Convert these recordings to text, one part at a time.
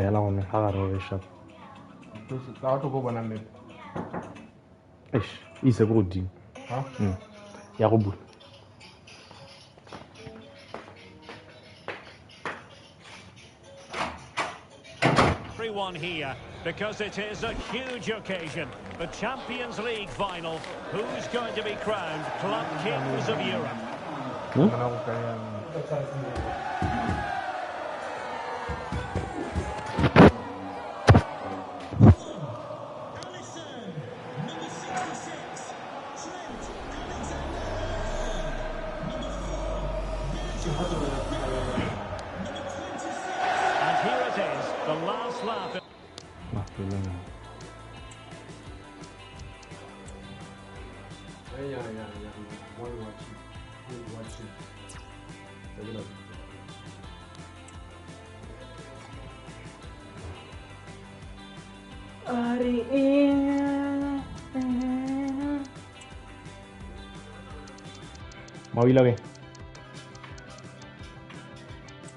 Hela gone ga gare re sharp. Ka go bona map. Eish, ise ko godimo. Ha? Ya go bula. Everyone here because it is a huge occasion, the Champions League final. Who's going to be crowned Club Kings of Europe? Alisson, number 66, Trent Alexander-Arnold, number 4, Virgil van Dijk, number 26. And here it is, the last lap. Yeah. One watching. One watching. Mavi la ke?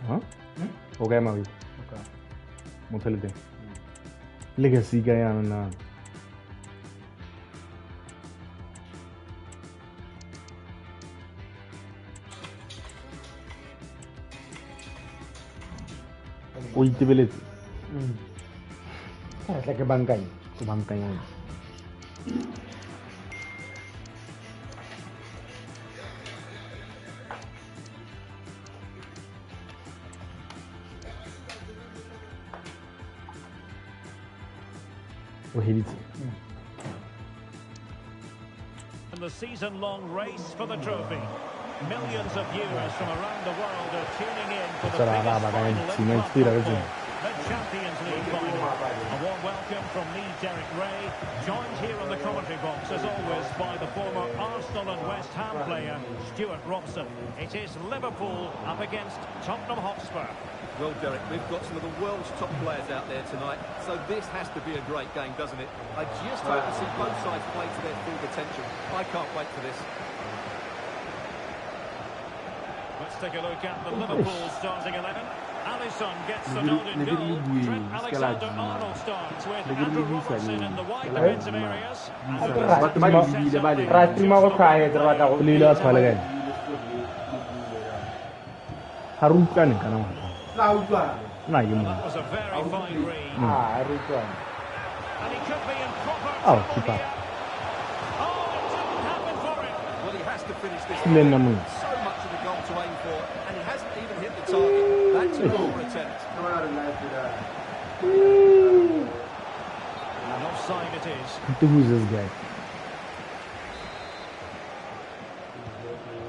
Huh? Okay, Mavi. Okay. Mothelete. Legacy ka yana na. O itebeletse. Ka tla ke bankanya. O bankanya. O heditse. And the season-long race for the trophy. Millions of viewers from around the world are tuning in for the biggest final in club football, the Champions League final. A warm welcome from me, Derek Ray, joined here on the commentary box, as always, by the former Arsenal and West Ham player, Stuart Robson. It is Liverpool up against Tottenham Hotspur. Well, Derek, we've got some of the world's top players out there tonight, so this has to be a great game, doesn't it? I just hope to see both sides play to their full potential. I can't wait for this. Let's take a look at the Liverpool starting 11. Alisson gets the nod in goal. Trent Alexander-Arnold starts with Andrew Robertson in the wide defensive areas. Ra streama go tlhae re batla go Le ile wa tshwala kae? Ha re utlwane kana ngwana. Na utlwana. Nna ke mo. That was a very fine read. Ah, re utlwane. And he could be in proper Oh, trouble keeper. here. Oh, it didn't happen for him. Well, he has to finish this. Le nna monna. So much of the goal to aim for, and he hasn't even hit the target. That's a poor attempt. And offside it is. Who is this guy?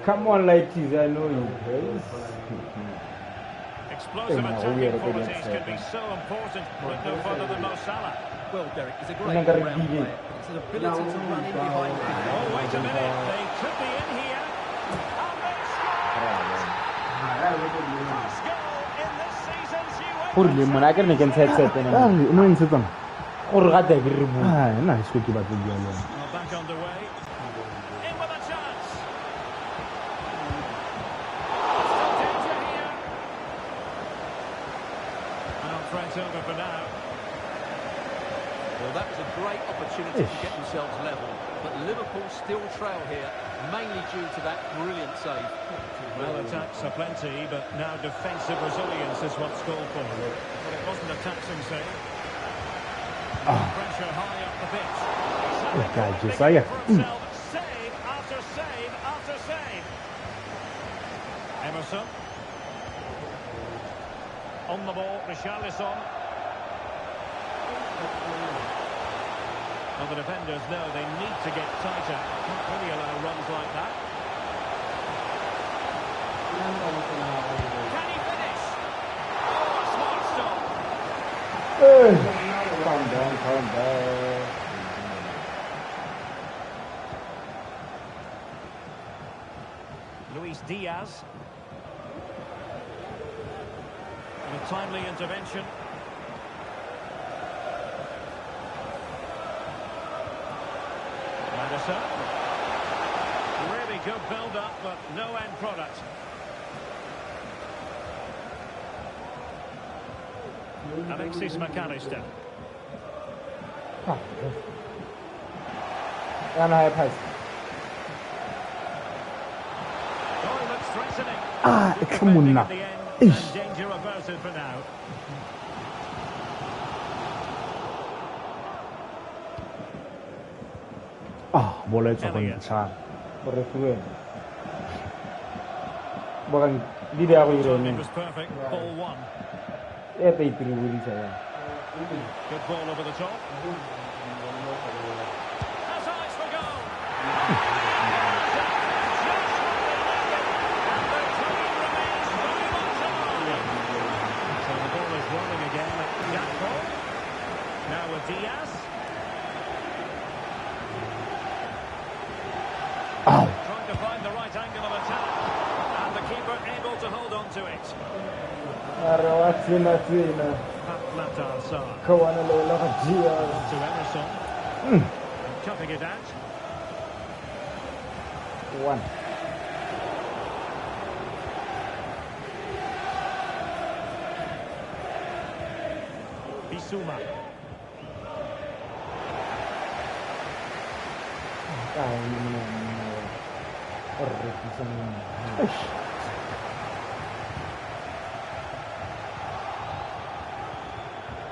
Come on, ladies, I know you guys. Explosive attacking qualities can be so important, but no further than Mo Salah. Well, Derek, he's a great Nna ka re all-round bile. player. It's an ability to run in behind the Oh, wait a minute. They could be in here. And they've scored! First goal in this season's Gore le UEFA mona ke re ne ke ntsha headset ene. Ah, o no ntshetsang? Gore ga tla ke re bua. Ah, nna ha se ke batle bua le wena. Well, back underway. In with a chance. Still danger here. And threat over for now. Well, that was a great opportunity to get themselves level, but Liverpool still trail here, mainly due to that brilliant save. Well, attacks are plenty, but now defensive resilience is what's called for. But it wasn't a taxing save. Pressure high up the pitch. Oh, God, Making it Josiah. for himself. Save after save after save. Emerson. On the ball, Richarlison. Well, the defenders know they need to get tighter. Can't really allow runs like that. Can he finish? Oh, a smart stop. Calm down, calm down. Luis Diaz. And a timely intervention. Anderson. Really good build-up, but no end product. Alexis McAllister. And a high pass. Oh, he looks threatening. Ah, come on now. And danger averted for now. Ah, bola e tswa go ntsha. Bo Bogang di dia go irone. It was perfect. Ball one. E tla itiribodisa ya. Good ball over the top. Has eyes for goal. Just what they needed, and the dream remains very much alive. So the ball is rolling again at Gakpo. Now with Diaz. Ow. Trying to find the right angle of attack. And the keeper able to hold on to it. Matar Sarr. To Emerson. And cutting it out. One. Bissouma.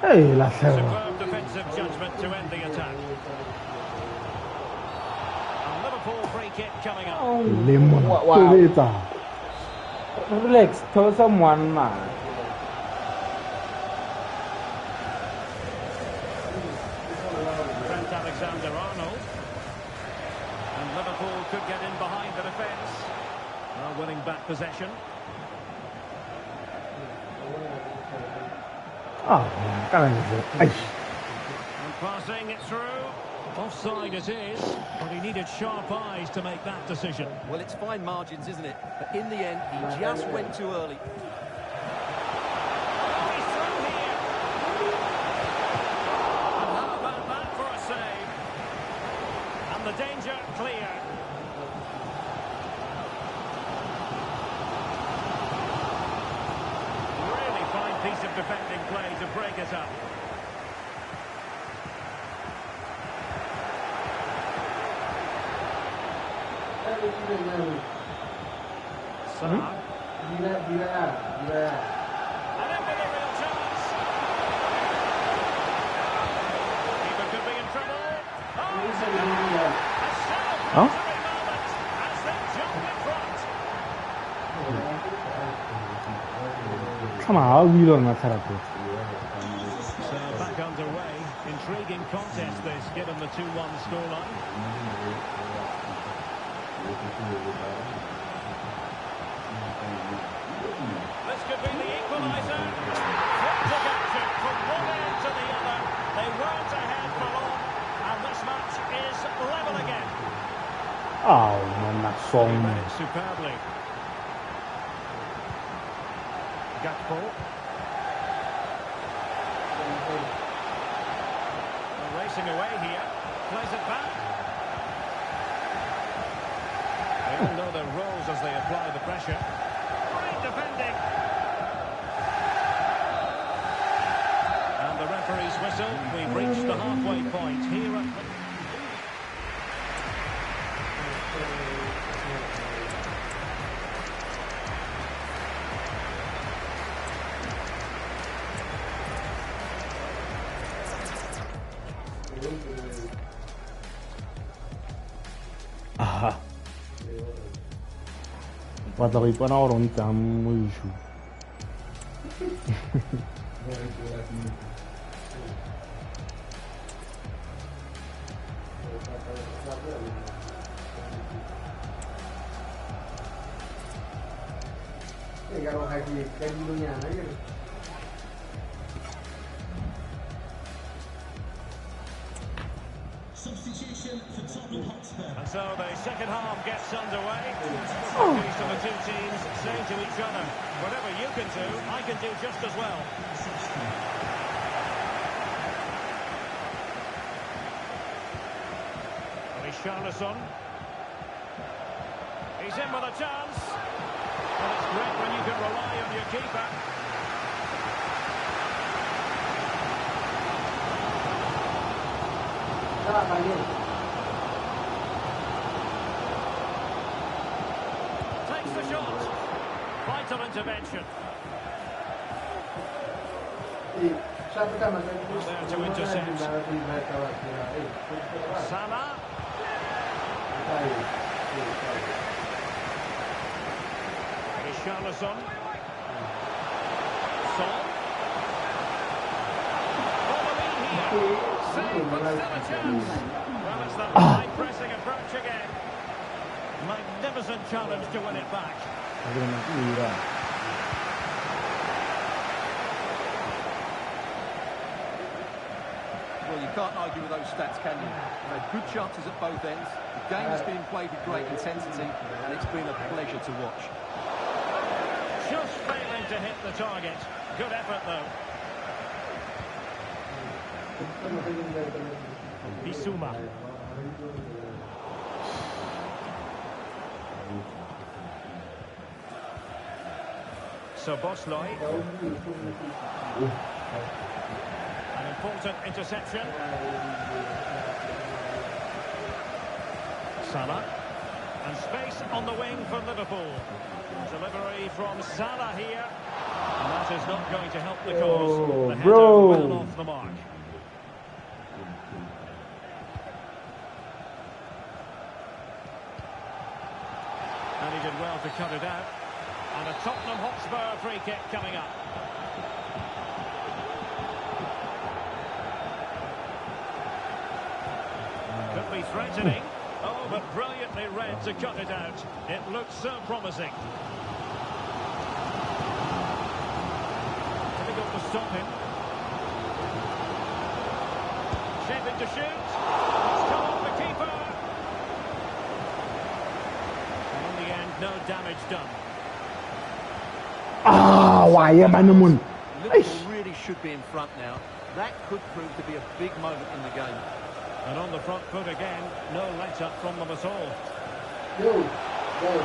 Hey, la serra. Superb defensive judgment to end the attack. A Liverpool free kick coming up. Lemon. Wow. Relax, throw someone man. Trent Alexander-Arnold. And Liverpool could get in behind the defence. Well, winning back possession. Ah, and passing it through. Offside it is, but he needed sharp eyes to make that decision. Well, it's fine margins, isn't it? But in the end, he just went too early. Oh, he's through here. And how about that for a save? And the danger clear. Really fine piece of defending play to break it up. Sarr. And in with a real chance. Keeper could be in trouble. Oh, it's a celebratory moment as they jump in front. Come on, we don't know how to. So back underway. Intriguing contest this, given the 2-1 scoreline. This could be the equaliser. Frantic action from one end to the other. They weren't ahead for long, and this match is level again. Oh, man, that's so read it superbly. Gakpo. They're racing away here. Plays it back. They all know their roles as they apply the pressure. Great defending. And the referee's whistle. We've reached the halfway point here at... Aha. Batla go ipona gore o ntse a mo issue. Substitution for Tottenham Hotspur. And so the second half gets underway. Oh. Each of the two teams saying to each other, whatever you can do, I can do just as well. Richarlison. He's in with a chance. Well, it's great when you can rely on your keeper. Takes the shot. Vital intervention. There to intercept. Salah. Richarlison. Son. For the lead here. Save, but still a chance. Well, it's that high pressing approach again. Magnificent challenge to win it back. Well, you can't argue with those stats, can you? They've had good chances at both ends. The game has been played with great intensity, and it's been a pleasure to watch. Just failing to hit the target. Good effort, though. Bissouma. Szoboszlai. An important interception. Salah. And space on the wing for Liverpool. Delivery from Salah here. And that is not going to help the cause. The header well off the mark. And he did well to cut it out. And a Tottenham Hotspur free kick coming up. Could be threatening. Oh, but brilliantly read to cut it out. It looked so promising. Difficult to stop him. Shaping to shoot. It's come off the keeper. And in the end, no damage done. Ah, why am I no one? Liverpool really should be in front now. That could prove to be a big moment in the game. And on the front foot again, no let up from them at all. Yo, guys,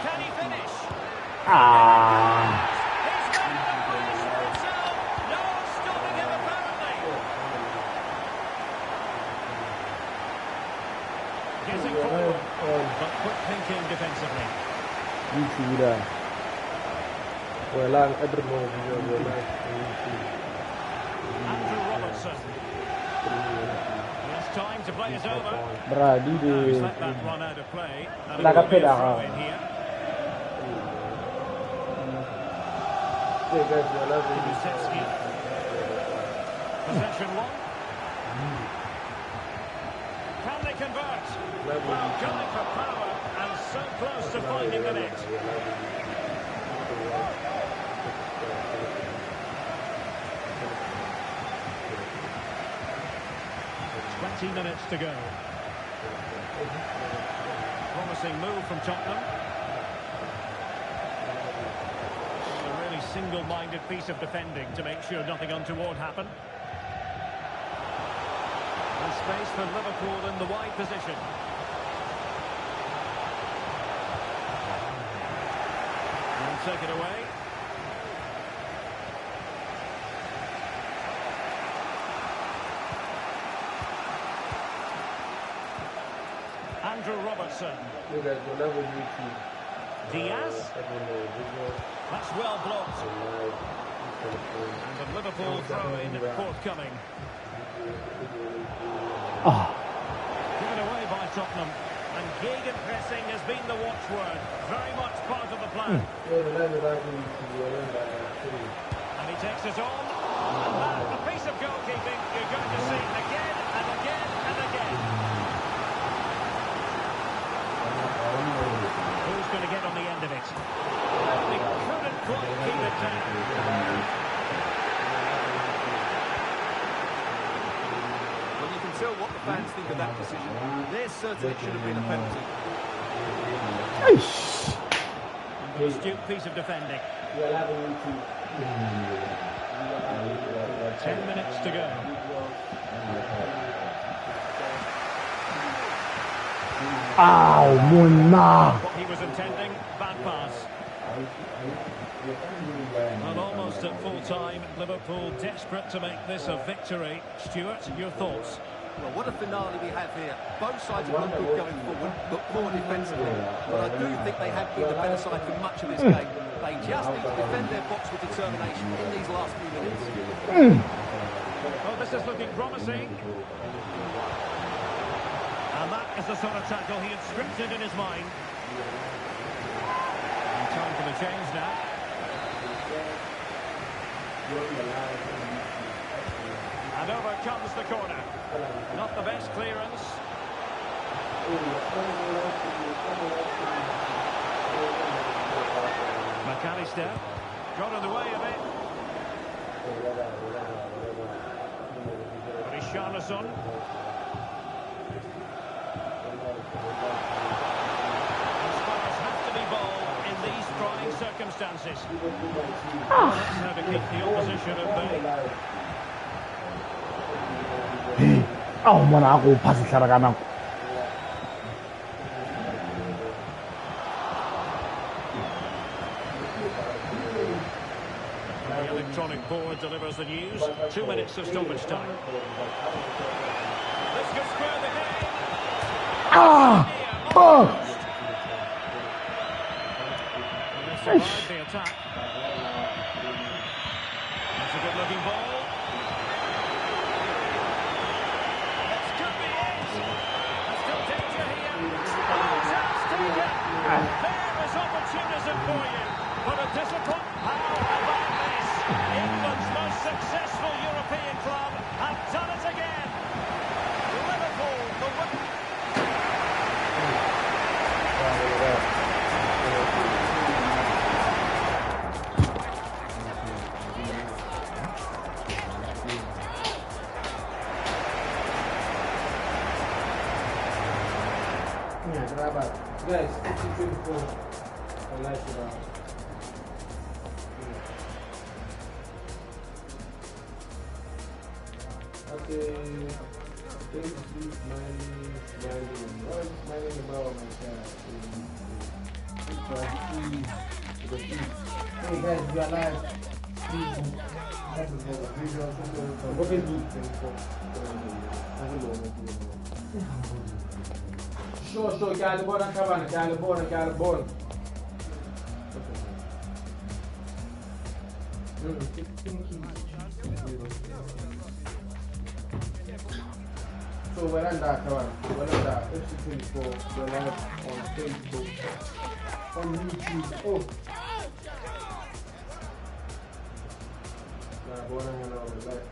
can he finish? Ah. He's made it a prize for himself. No stopping him apparently. Getting forward, but quick thinking defensively. YouTube. We're live every morning. We're live on YouTube. Andrew Robertson. He has time to play it over. Bra, No, he's let that run out of play. And it will be a throw in here. Hey guys, we're live on Kulusevski. Possession one. Can they convert? Well, going for power and so close to finding the net. 20 minutes to go. Promising move from Tottenham. A really single-minded piece of defending to make sure nothing untoward happened. And space for Liverpool in the wide position. And take it away. Andrew Robertson. You guys, we're live on YouTube. Diaz. That's well blocked. And the Liverpool throw-in forthcoming. Oh. Given away by Tottenham. And gegenpressing has been the watchword. Very much part of the plan. And he takes it on. And that, a piece of goalkeeping you're going to see again and again and again. Who's going to get on the end of it? They couldn't quite keep it down. Well, you can tell what the fans think of that decision. They're certain it should have been a penalty. An astute piece of defending. 10 minutes to go. Ow, monna. What he was intending, bad pass. Well, almost Almost at full time, Liverpool desperate to make this a victory. Stuart, your thoughts? Well, what a finale we have here. Both sides have looked good going forward, but poor defensively. But I do think they have been the better side for much of this game. They just need to defend their box with determination in these last few minutes. Well, this is looking promising. And that is the sort of tackle he had scripted in his mind. And time for the change now. And over comes the corner. Not the best clearance. McAllister got in the way of it. Richarlison. And Spurs have to be bold in these trying circumstances. Well, that's how to keep the opposition at bay. Oh, man, I go pass it. The electronic board delivers the news. 2 minutes of stoppage time. This could square the game. Ah! Oh! And they survived the attack. That's a good-looking ball. It could be it. There's still danger here. Oh, chance taken. There is opportunism for you. But a discipline. How about this? England's most successful European club have done it again. Liverpool, the winner. Guys, 24 live. Okay, smiling, smiling. Why is smiling about my child? Hey guys, we are live. Facebook. Sure, sure, Calibona, Cabana, Calibona, Calibona. So we're on that, we're on that FC24, we're live on Facebook, on YouTube. Oh! Nah, go on and live.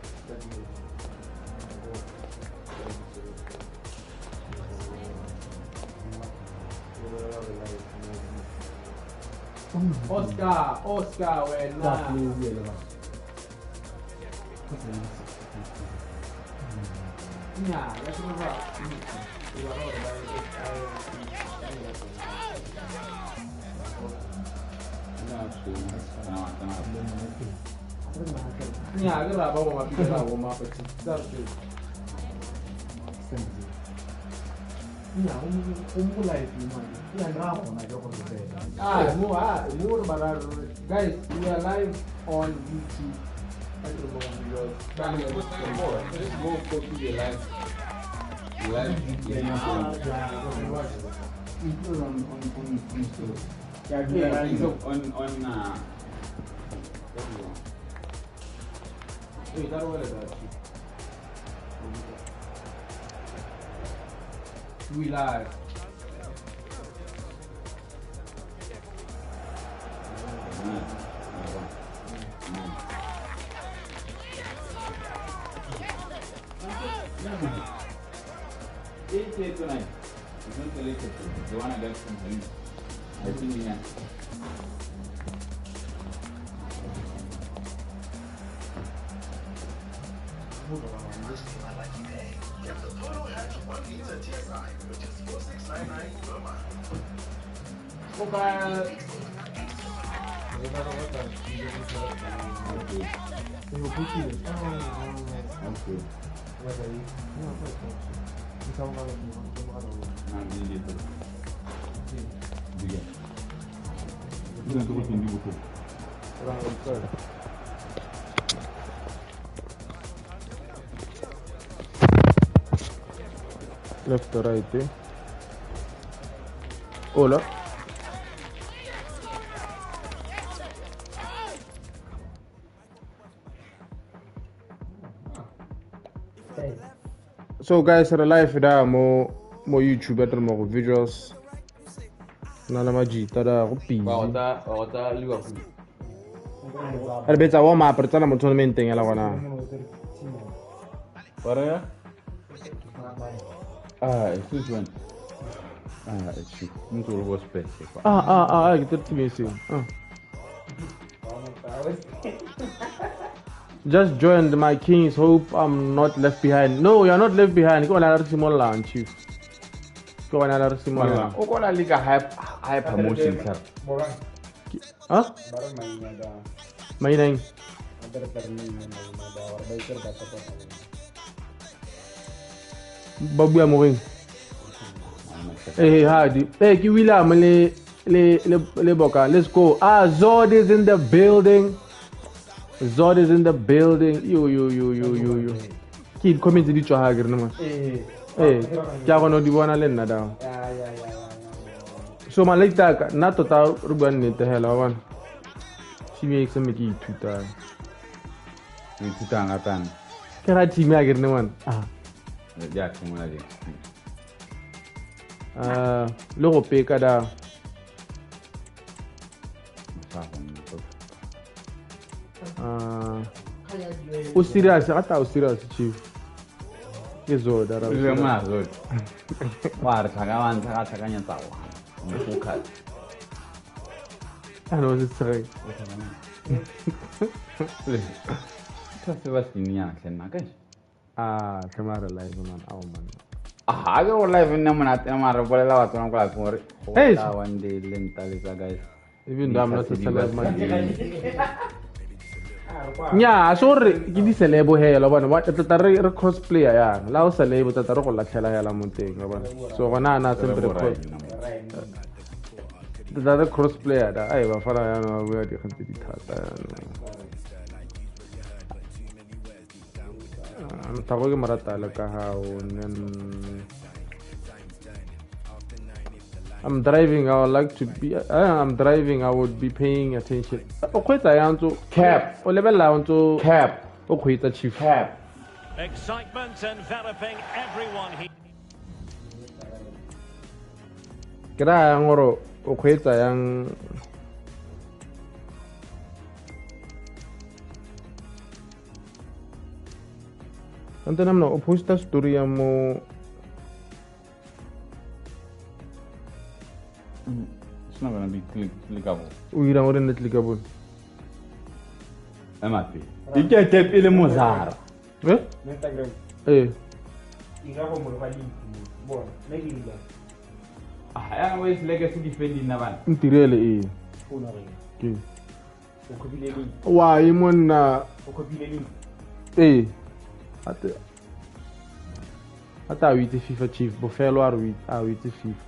Oscar, Oscar, we're not. Nah, that's not right. Guys, we are live on YouTube. Let's go copy the live. Live. On Wait, that one is that. We live. Tonight. It's not related to the one I got from him. I think yeah. Get the Total Hatch 1 liter TSI for just $46.99 per month. Okay. Left to right, eh? Hola. So guys, re live da mo YouTube at mo visuals. Na la majita da go busy. Wa ota Liverpool. Re betsa warm up re tsena mo tournamenteng ya la gona. Wa Ah, it's this one. Ah, it's you. Ntse go space kwa. Ah, ke tsetse missing. Ah. Just joined my kings. Hope I'm not left behind. No, you're not left behind. Go on, simololang, chief. Go on, simololang. O kona le ka high promotion sir. Huh? Mainang. Ba bua mo reng? Hey, hadi. Hey, ke William le Boka. Let's go. Ah, Zod is in the building. Zod is in the building. Yo. Ke comments di tswa ha ke re man. Eh, ke a gona di bona le nna da. Ya. So malaita ka nna tota re bua nnete hela wa bona. Team e ke se me ke ithuta. O ithutang gatang? Ke ra team ya ke re man. Ah. Ya tshimola le. Ah, le go peka da. O serious, gata o serious chief. Ke zoda ra. Le ma zoda. Wa re tlhaka wa ntlha tlhakanya tsa wa. Mo focus. Ah no, it's sorry. Tsa se ba sinya tle nna ka. Ah, ke mara live man, ao man. Ah, ke go live nna monate mara bolela batho ba kwa lapeng gore go tla one day le ntaletsa guys. Even though I'm not a celeb man. Nya, sorry, ke di celeb hela bona. Wa tla re cosplayer ya. La o celeb tla re go latlhela hela mo teng wa bona. So gona ana sempre re tla re cosplayer da. Ai ba fara ya no bua di gantse di thata ya. Mthago ke morata le ka hao. I'm driving, I would like to be I'm driving, I would be paying attention. O kgweetsa yang ntse cap. O lebella ntse cap. O kgweetsa chief. Cap. Excitement enveloping everyone here. Ke ra yang gore o kgweetsa yang Kante namna o posta story ya mo. It's not gonna be clickable. O ira gore ne clickable. Emape. Ikete pele mozara. Eh? Instagram. Eh. Ira go mo ba link. Bona, ne ke dira. Ah, ya we legacy defending na bana. Ntirele e. Phone re. Ke. O copy link. Wa e monna. O copy link. Eh. Ata o itse FIFA chief, bofelo a re o itse FIFA.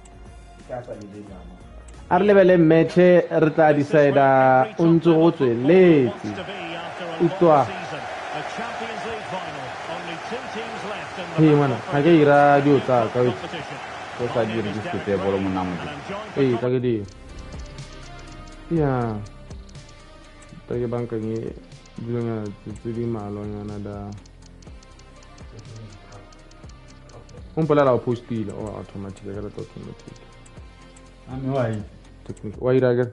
A re lebele match re tla decide o ntse go tsweletse. Utlwa. Hey mana, ga ke ira dio tsa ka o go sa dire di fete bolo monamo. Eh, tla ke di. Ya. Tla ke bankanye dilonyana tse di mmalwanyana da. O mpolela o postile o automatic ka rata automatic. Ame wa e technique. Wa ira ke.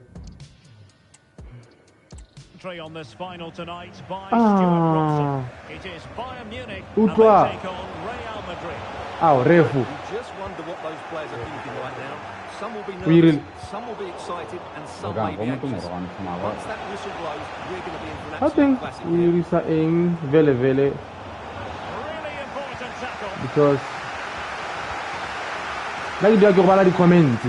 On this final tonight by Stuart Robson. It is Bayern Munich and Utlwa. they take on Real Madrid. Ao refu. You just wonder what those players are thinking right now. Some will be We nervous, some will be excited, and some Ka may go be motho anxious. moro wa ntlha Once that whistle blows, we're going to be in for an I think absolute classic o here. dirisa eng vele vele Really important tackle. because la ke dira ke go bala di-comments.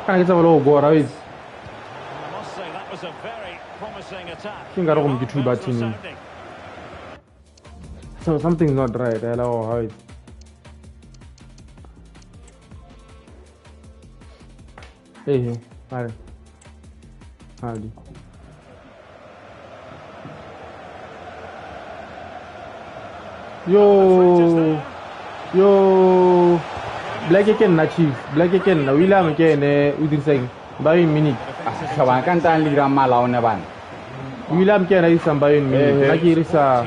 Kana ke tsa go gora o itse. I must say that was a very promising attack. Ke nkare go mo ke two Alarm bells were button. sounding. So something's not right. Hello, how it? Hey, hey, hi. Howdy. Yo. Yo. Black ke nna chief. Black ke nna. William ke ene o dirisang Bayern Munich. Ba ka ntang le dira mala one bana. William ke ene isang Bayern Munich. Nna ke irisa.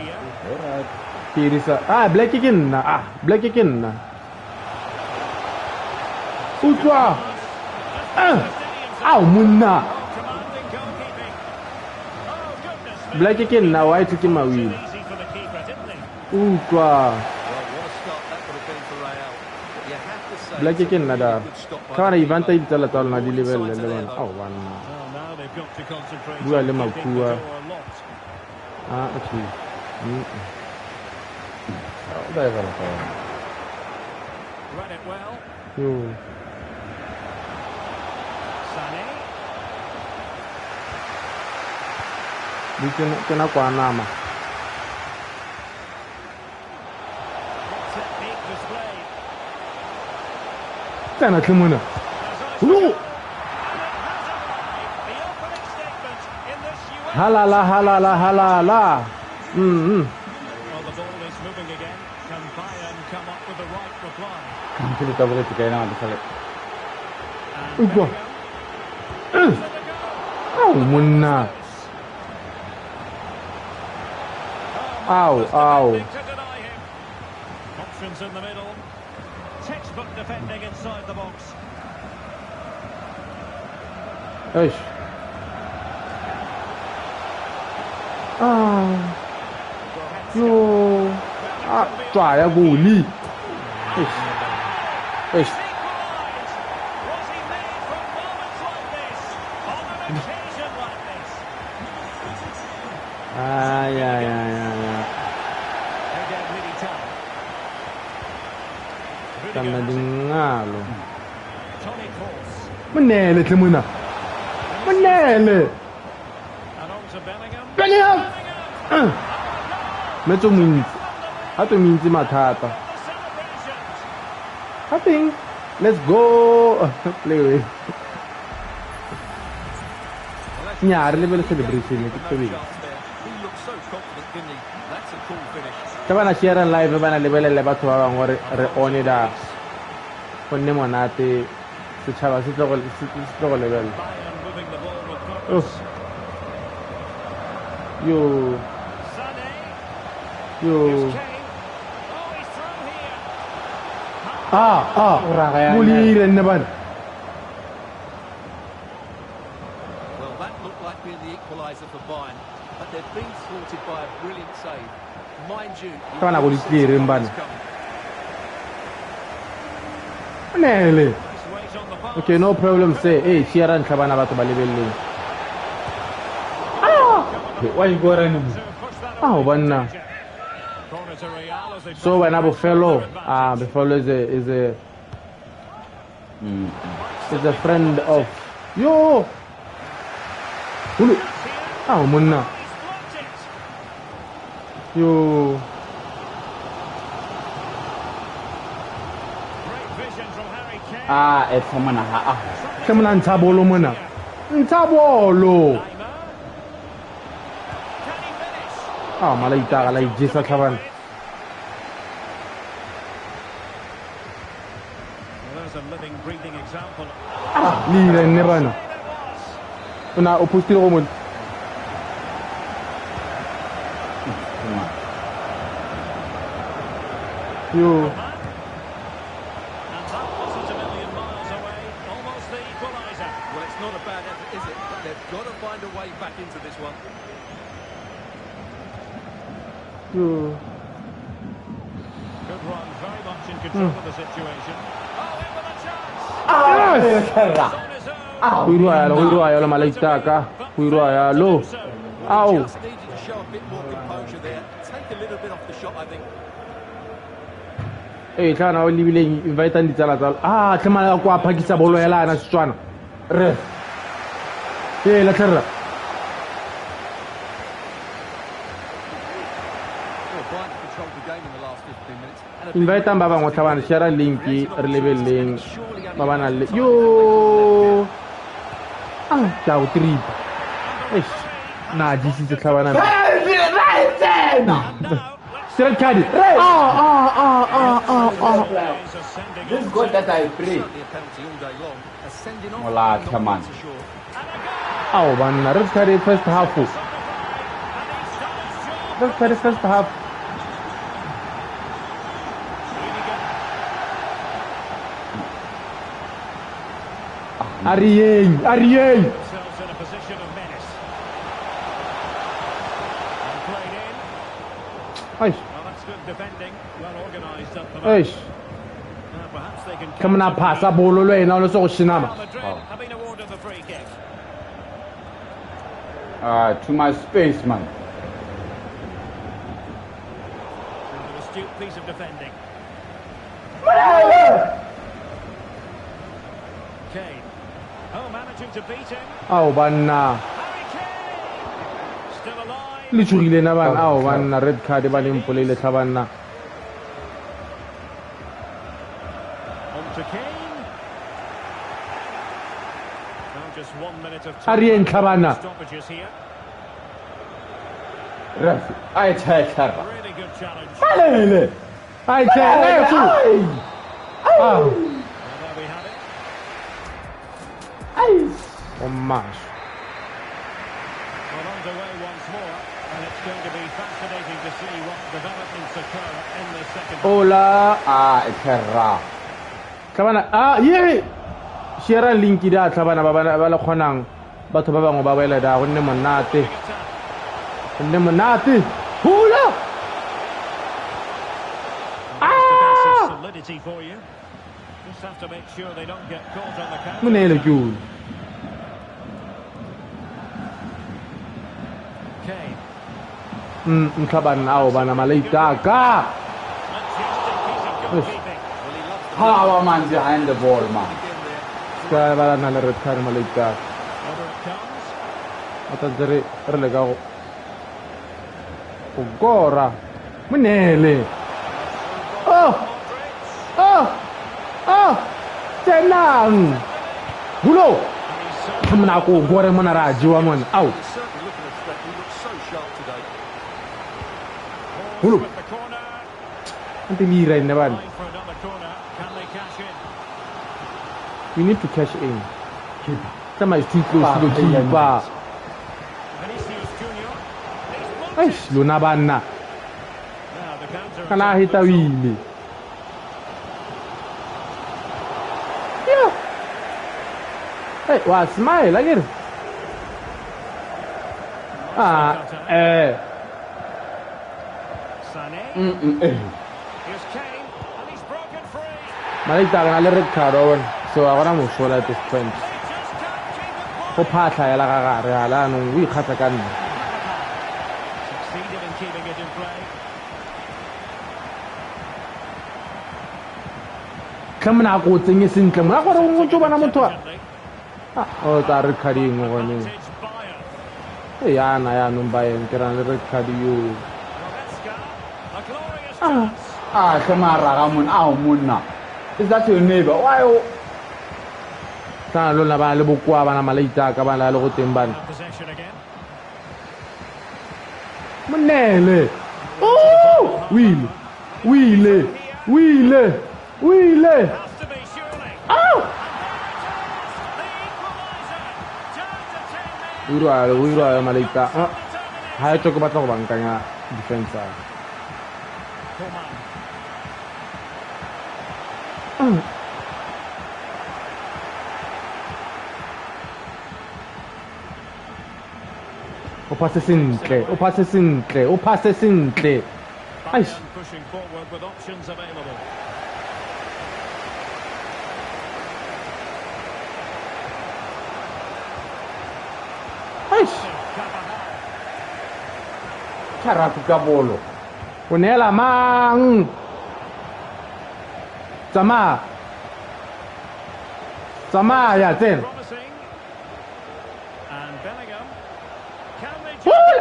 Ke irisa. Ah, Black ke nna. Ah, Black ke nna. Utlwa. Ah, monna. Black ke nna white ke mawile. Utlwa. Black ke nna da. Ka bana event e ditsala tsa lona di lebelle le bana. Ao banna. Bua le makua. Ah, okay. Yo. Ke nako a nama. Tsena tlhe mona. Halala halala halala. Utlwa. Ao monna. Ow, ow. Options in the middle. Textbook defending inside the box. Eish. Ah. Yo. Ah, twa ya goli. Eish. Eish. Ay ay ay ay ay. Tanda dingalo. Monele tle mona. Monele. Bellingham. Metso montsi. Ha to mentsi mathata. Ha teng. Let's go. Play with. Nya re lebele celebration ke tsebeng. Ka bana share live bana lebelele batho ba bangwe gore re one da go nne monate setšhaba se tlo go lebella. Yo. Yo. Ah, ah. Molile nne bana. Well, that looked like being the equalizer for Bayern, but they've been thwarted by a brilliant save. Mind you, Kana go ditlere mbana. Nele. Okay, no problem say. Hey, share ntlha bana batho ba lebelleng. Ah! Wa ikora ne mo. Ah, banna. So wena Bofelo, ah, Bofelo is a friend of yo. Hulu. Ah, monna. Yo. Ah, e mona ha ah. Ke mona ntsha bolo mona. Ntsha bolo. Ah, mala itara la ijesa tlhabana. Ah, le nne bana. Ona o postile go mo. Yo. And that wasn't a million miles away, almost the equalizer. Well, it's not a bad effort, is it? But they've got to find a way back into this one. Yo. Good run, very much in control of the situation. Oh, in with a chance. Ah! Yes! Ah, go irwa yalo malaitaka. Go irwa yalo. Ow. Just needed to show a bit more composure there. Take a little bit off the shot, I think. Ee, tlhana o lebileng invitang ditsala tsa. Ah, tlhe mala kwa phakisa bolo ya lana Setswana. Re. Ee, la tlherra. Invitang ba bangwe tlhabana share link re lebeleng ba bana le yo. Ah, ke a go trip. Eish, na disitse tlhabana. Tsena. Red card. Ah. This God that I pray. Hola, come on. Oh, man, red card first half. Red card first half. Ariel. In a position of menace. And played in. Well, that's good defending. Well organized at the back. Perhaps they can. Come on, pass a ball away now. Let's go, Shinama. Have been awarded the free kick. Too much space, man. An astute piece of defending. Kane. Oh, managing to beat him. Oh, banna. Still alive. Le tshogile na bana. Oh, banna red card ba le mpolele tlha banna. On to Kane. Now just 1 minute of time. Arien tlha banna. Stoppages here. Ref, I check her. Really good challenge. Malele. I check. Ah. There we have it. Oh, macho. Well, underway once more, and it's going to be fascinating to see what developments occur in the second. Hola. Ah, it's her. Tlhabana. Ah, yeah. Share link da tlhabana ba ba le khonang batho ba bangwe ba boela da go nne monate. Nne monate. Hula. Ah! Solidity for you. Just have to make sure they don't get caught on the counter. Monele ke o. Kane. Ntlhabana ao bana malaitaka. How man behind the ball, man. Ska ba na le red card malaitaka. Ata re re le ka go gora. Monele. Oh. Oh. Oh. Tenang. Bulo. Mna ko gore mona ra jiwa mona. Au. Bulo. Ante mi ra ine bana. We need to cash in. Sama is too close to the keeper. Eish, lona banna. Kana hita wile. Yeah. Hey, wa smile again. Ah, eh. Here's Kane, and he's broken free. Malita kana le red card one. So I gona mosola at this point. Go phatla ya la ga gare ala no o ikgatla ka nna. Succeeded in keeping it in play. Ka mona go tsenye sentle mona gore o ntse bona motho a. Ah, o tla red card eng gone. E yana ya no Bayern ke ra le red card yo. Ah, ah, come on, Ramon. Ah, monna. Is that your neighbor? Why? Tla lona ba le bokoa bana malaita ka bana le go teng bana. Monele. Oh! Wile. Wile. Wile. Wile. Ah! O ira malaita. Ah. Ha e tlo ke batla go bankanya defense. O passe sentle, o passe sentle, o passe sentle. Eish. Pushing forward with options available. Eish. Tsharaku ka bolo. O neela mang? Tsamaya. Tsamaya tsena. And Bellingham.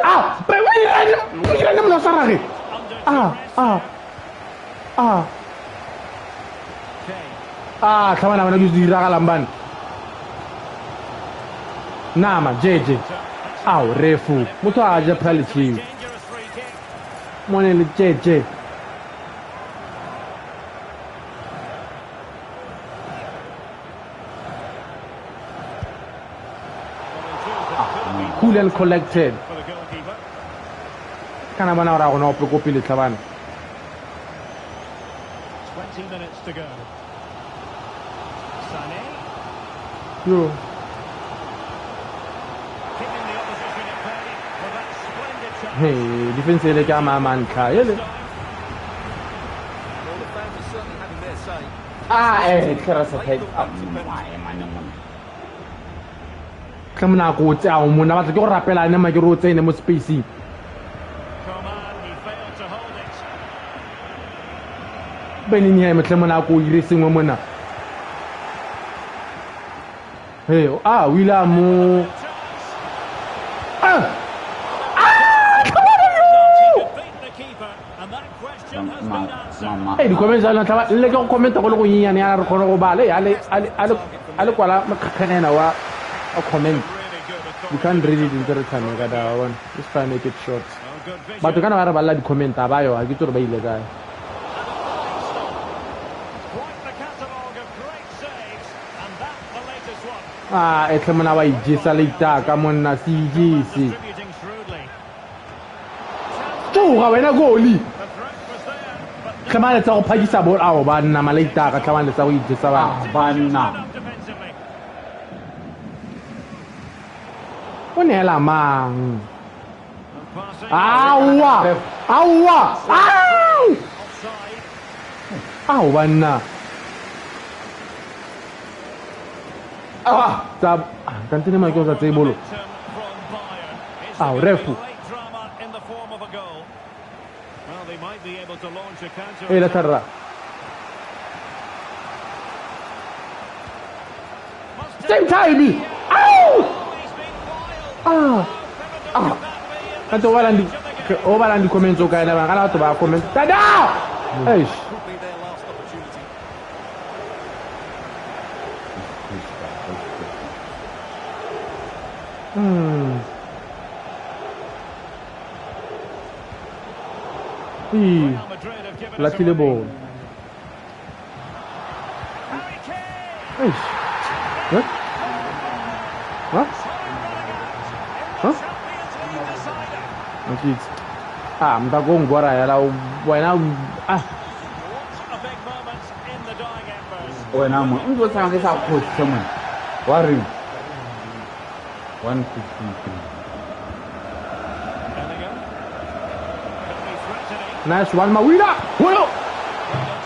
Ah, ah, ah, ah, ah, tlhabana bana ke diragalang bana. Nama jeje. Ao refu. Motho a ja phela letshio. Mone le tje. Cool and collected. Kana bona ra gona o pele tlhabana. 20 minutes to go. Sané. Yo. Keeping the opposition at bay with that splendid chance. Hey, defense ele ka mantlha ele. Well, the fans are certainly having their say. Ah, eh, sa take. Tla mona go tsa o mona batla ke go rapela ene ma ke re o tsene mo spacing. Benini ya metle mona go ire sengwe mona. Hey, ah, o ile a mo ah! Hey, di-comments tsa lona tlhaba le ke go commenta go le go nyenyane yana re kgone go bala a le kwala mokgakganyana wa a comment. You can't read it in the time ka da one. Just try and make it short. Batho kana ba re balla di-comment a ba yo a ke tsore ba ile kae. Ah, e tle mona wa ijesa le itaka monna se ijese. Tsoga wena goli. Tlhamane tsa go phakisa bolo ao ba nna malaitaka tlhamane tsa go ijesa ba. Banna. O neela mang? Aowa! Aowa! Au! Ao banna. Ah, tsa kante ne ma ke o sa tseye bolo. Ao refu. E la terra. Same time. Au! Ah! Ah! Kante o balang di comments o kae na ba kana batho ba comment. Tada! Eish. Latlhile bolo. Eish. What? What? Huh? Okay. Ah, mntako ngora yala wena ah. Wena mo ntse tsana ke sa khotse mo. Wa re 153. Nice one, Mawila. Whoa!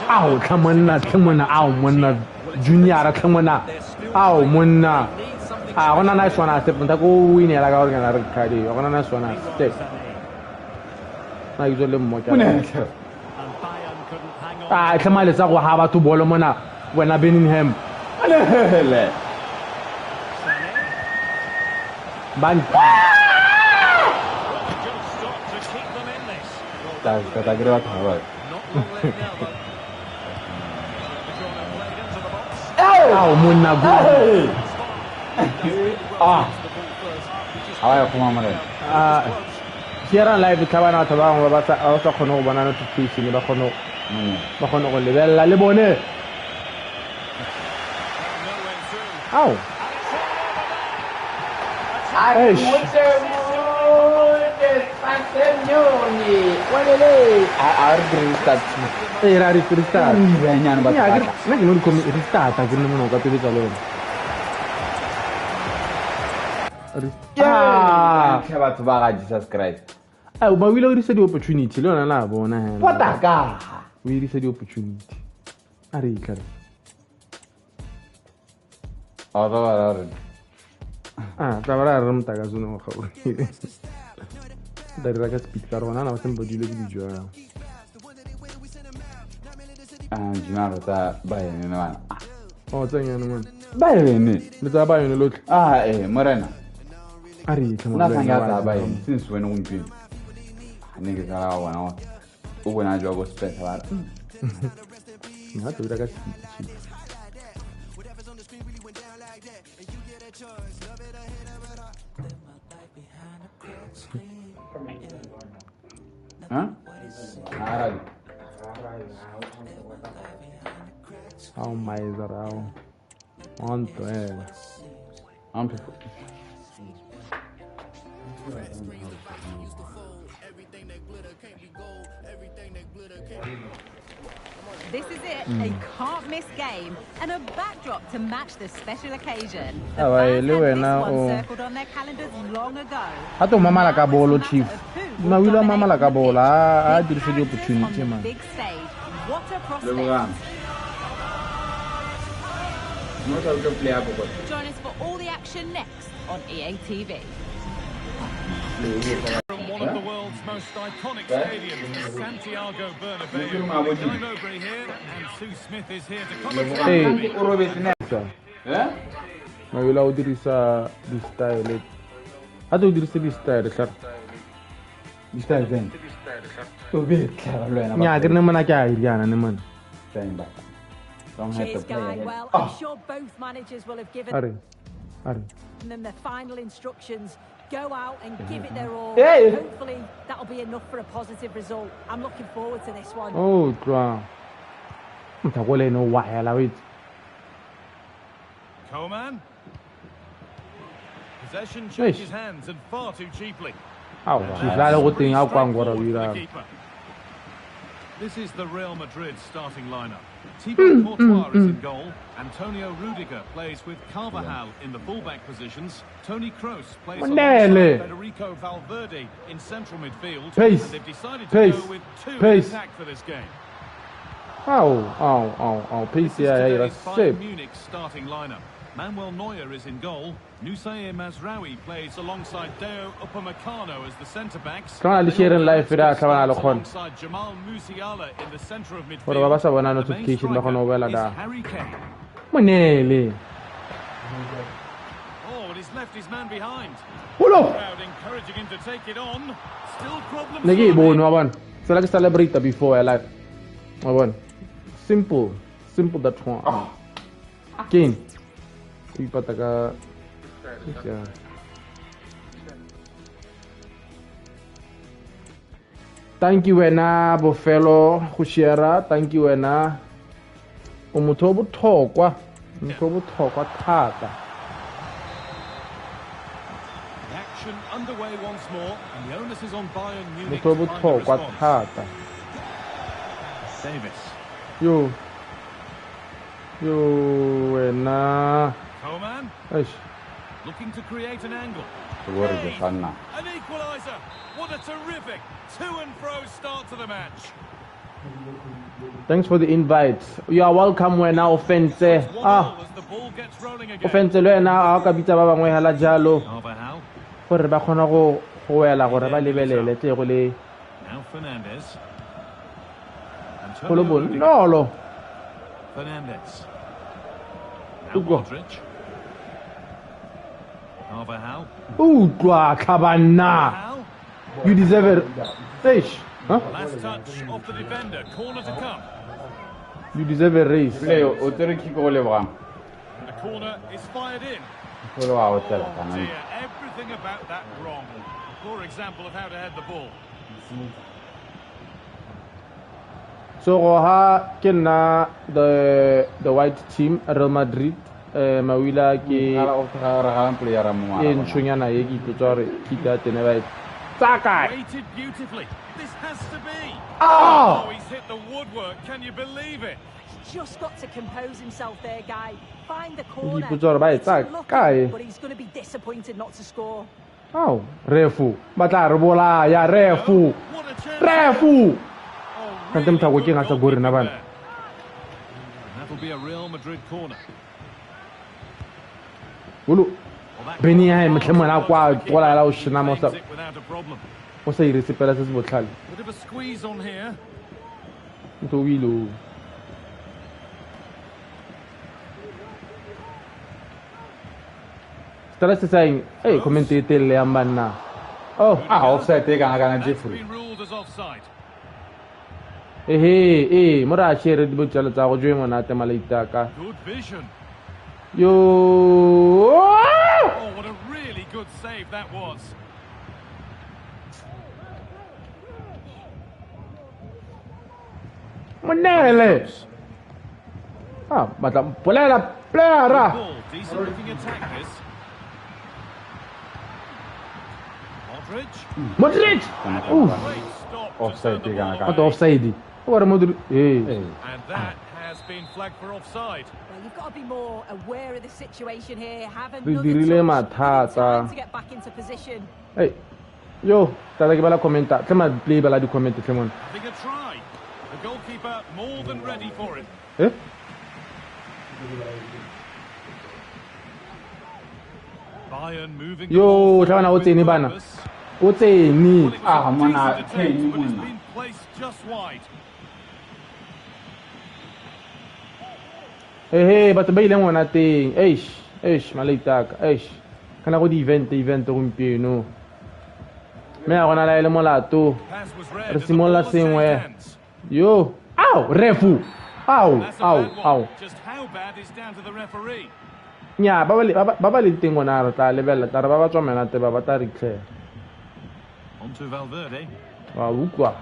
Ow, come on, ow, monna, junior, come on, ow, monna. Ah, gonna nice one, step. Go win, I got gonna carry. Gonna nice one, step. Na you le mo ka. Ah, come on, let's go have a two ball mona. When I been in him. Ban. Ao monna go. Ah. Awa kuma mare. Ah. Sierra live tlhabana batho ba bangwe ba sa kgone go bona notification ba kgone go lebella le bone. Ao. Eish. Era restart. Nna ke no restart ke nne mona o ka tobetsa le yone. Ah, batho ba ga Jesus Christ. Ah, ba o ile o dirisa di-opportunity le yona la bona hela. Potaka. O dirisa di-opportunity. A re itlha re. A ba ba re. Ah, tla ba re motaka sone go gaufi. Da dira ka speed ka rona na ba sempa dilo ke dijo. Ah, Jimaro tsa ba ene bana. Oh, tsenya ene ngwana. Ba ene. Le tsa ba ene lotlhe. Ah, eh, morena. A re itlha Nna sanga tsa ba ene since when gompieno. Ne ke tsala wa bona o bona jwa go space ba. Nna tlo dira ka speed. Huh? Ao mais ao. Quanto é? This is it, a can't miss game and a backdrop to match the special occasion. The fans had this one circled on their calendars long ago. Hato mama la kabolo chief. Ma wila mama la kabola, a dirise di opportunity man. Big stage. What a prospect. Join us for all the action next on EA TV. From one of the world's most iconic stadiums, Santiago Bernabeu. Guy Mowbray here, and Sue Smith is here to commentate. Hey, Mawila o dirisa di style. Ha to dirisa di style, sir. Di style then. To be clear, Nya ke ne mona ke a iriana ne mona. Cheers, Guy. Well, I'm sure both managers will have given them their final instructions. Go out and give it their all. Hey. Hopefully that'll be enough for a positive result. I'm looking forward to this one. Oh, wow. Coman. Possession changes hands and far too cheaply. This is the Real Madrid starting lineup. Thibaut Courtois is in goal. Antonio Rudiger plays with Carvajal in the fullback positions. Toni Kroos plays alongside Federico Valverde in central midfield. Pace. And they've decided to go with two in attack for this game. Oh, This is today's Bayern Munich starting lineup. Manuel Neuer is in goal. Noussair Mazraoui plays alongside Deo Upamecano as the centre-backs. Alongside Jamal Musiala in the centre of midfield. The main striker is Harry Kane. Oh, and he's left his man behind. Crowd encouraging him to take it on. Still problems. Celebrate before I live. Simple. Simple that one. Kane. Thank you wena bofelo go share. Thank you wena. O motho o botlhokwa. Motho o botlhokwa thata. Action underway once more and the onus is on Bayern Munich. Motho o botlhokwa thata. Davis. Yo. Yo wena. Coman. Looking to create an angle. An equalizer. What a terrific to and fro start to the match. Thanks for the invite. You are welcome wena offense. Ah. Offense le wena a ka bitsa ba bangwe hala jalo. Gore ba kgona go wela gore ba lebelele tle go le. Now Fernandez. Go le bonolo. Fernandez. Now Modric. Carvajal. Utlwa tlhabanna. You deserve it. Eish. Huh? Last touch of the defender, corner to come. You deserve a race. Play o tsere kick go lebogang. The corner is fired in. Oh, dear, everything about that wrong. Poor example of how to head the ball. So ha ke nna the white team Real Madrid Mawila ke e ntshonyana e ke ipotsa gore kita tene ba tsaka. Waited beautifully. This has to be. Oh! Oh, he's hit the woodwork. Can you believe it? He's just got to compose himself there, guy. Find the corner. But he's going to be disappointed not to score. Oh, refu. Ba tla re bolaya refu. Refu. Kante motho a ke ga sa gore na bana. That'll be a Real Madrid corner. Ulu Beni ya motlhe mona kwa tlola la o shina mo sa. O sa ire sepela se se botlhale. Bit of a squeeze on here. Ntho o ile. Stara se saying, hey, comment e telle ya banna. Oh, offside e kana kana Jeffrey. Ehe, mo ra share di botsalo tsa go jwe monate malaitaka. Good vision. Yo! Oh, what a really good save that was. Monele. Ah, batla bolela playera. Decent looking attack this. Modric. Offside. What offside? What Modric? And that has been flagged for offside. Well, you've got to be more aware of the situation here. Have another touch. Time to get back into position. Hey, yo, tata ke bala commenta. Tle ma play bala di comment tle mona. Having a try. The goalkeeper more than ready for it. Eh? Bayern moving. Yo, tlabana o tsene bana. O tsene. Ah, mona tsene mona. Hey, batho ba ileng ona teng. Eish, eish, malaitaka, eish. Kana go di event gompieno. Mme a gona la ile molato. Re simolla sengwe. Yo, au, refu. Au, au, au. Nya, ba ba le teng ona re tla lebella, tla re ba ba tswa menate ba ba tla re tlhe. Onto Valverde. Wa utlwa.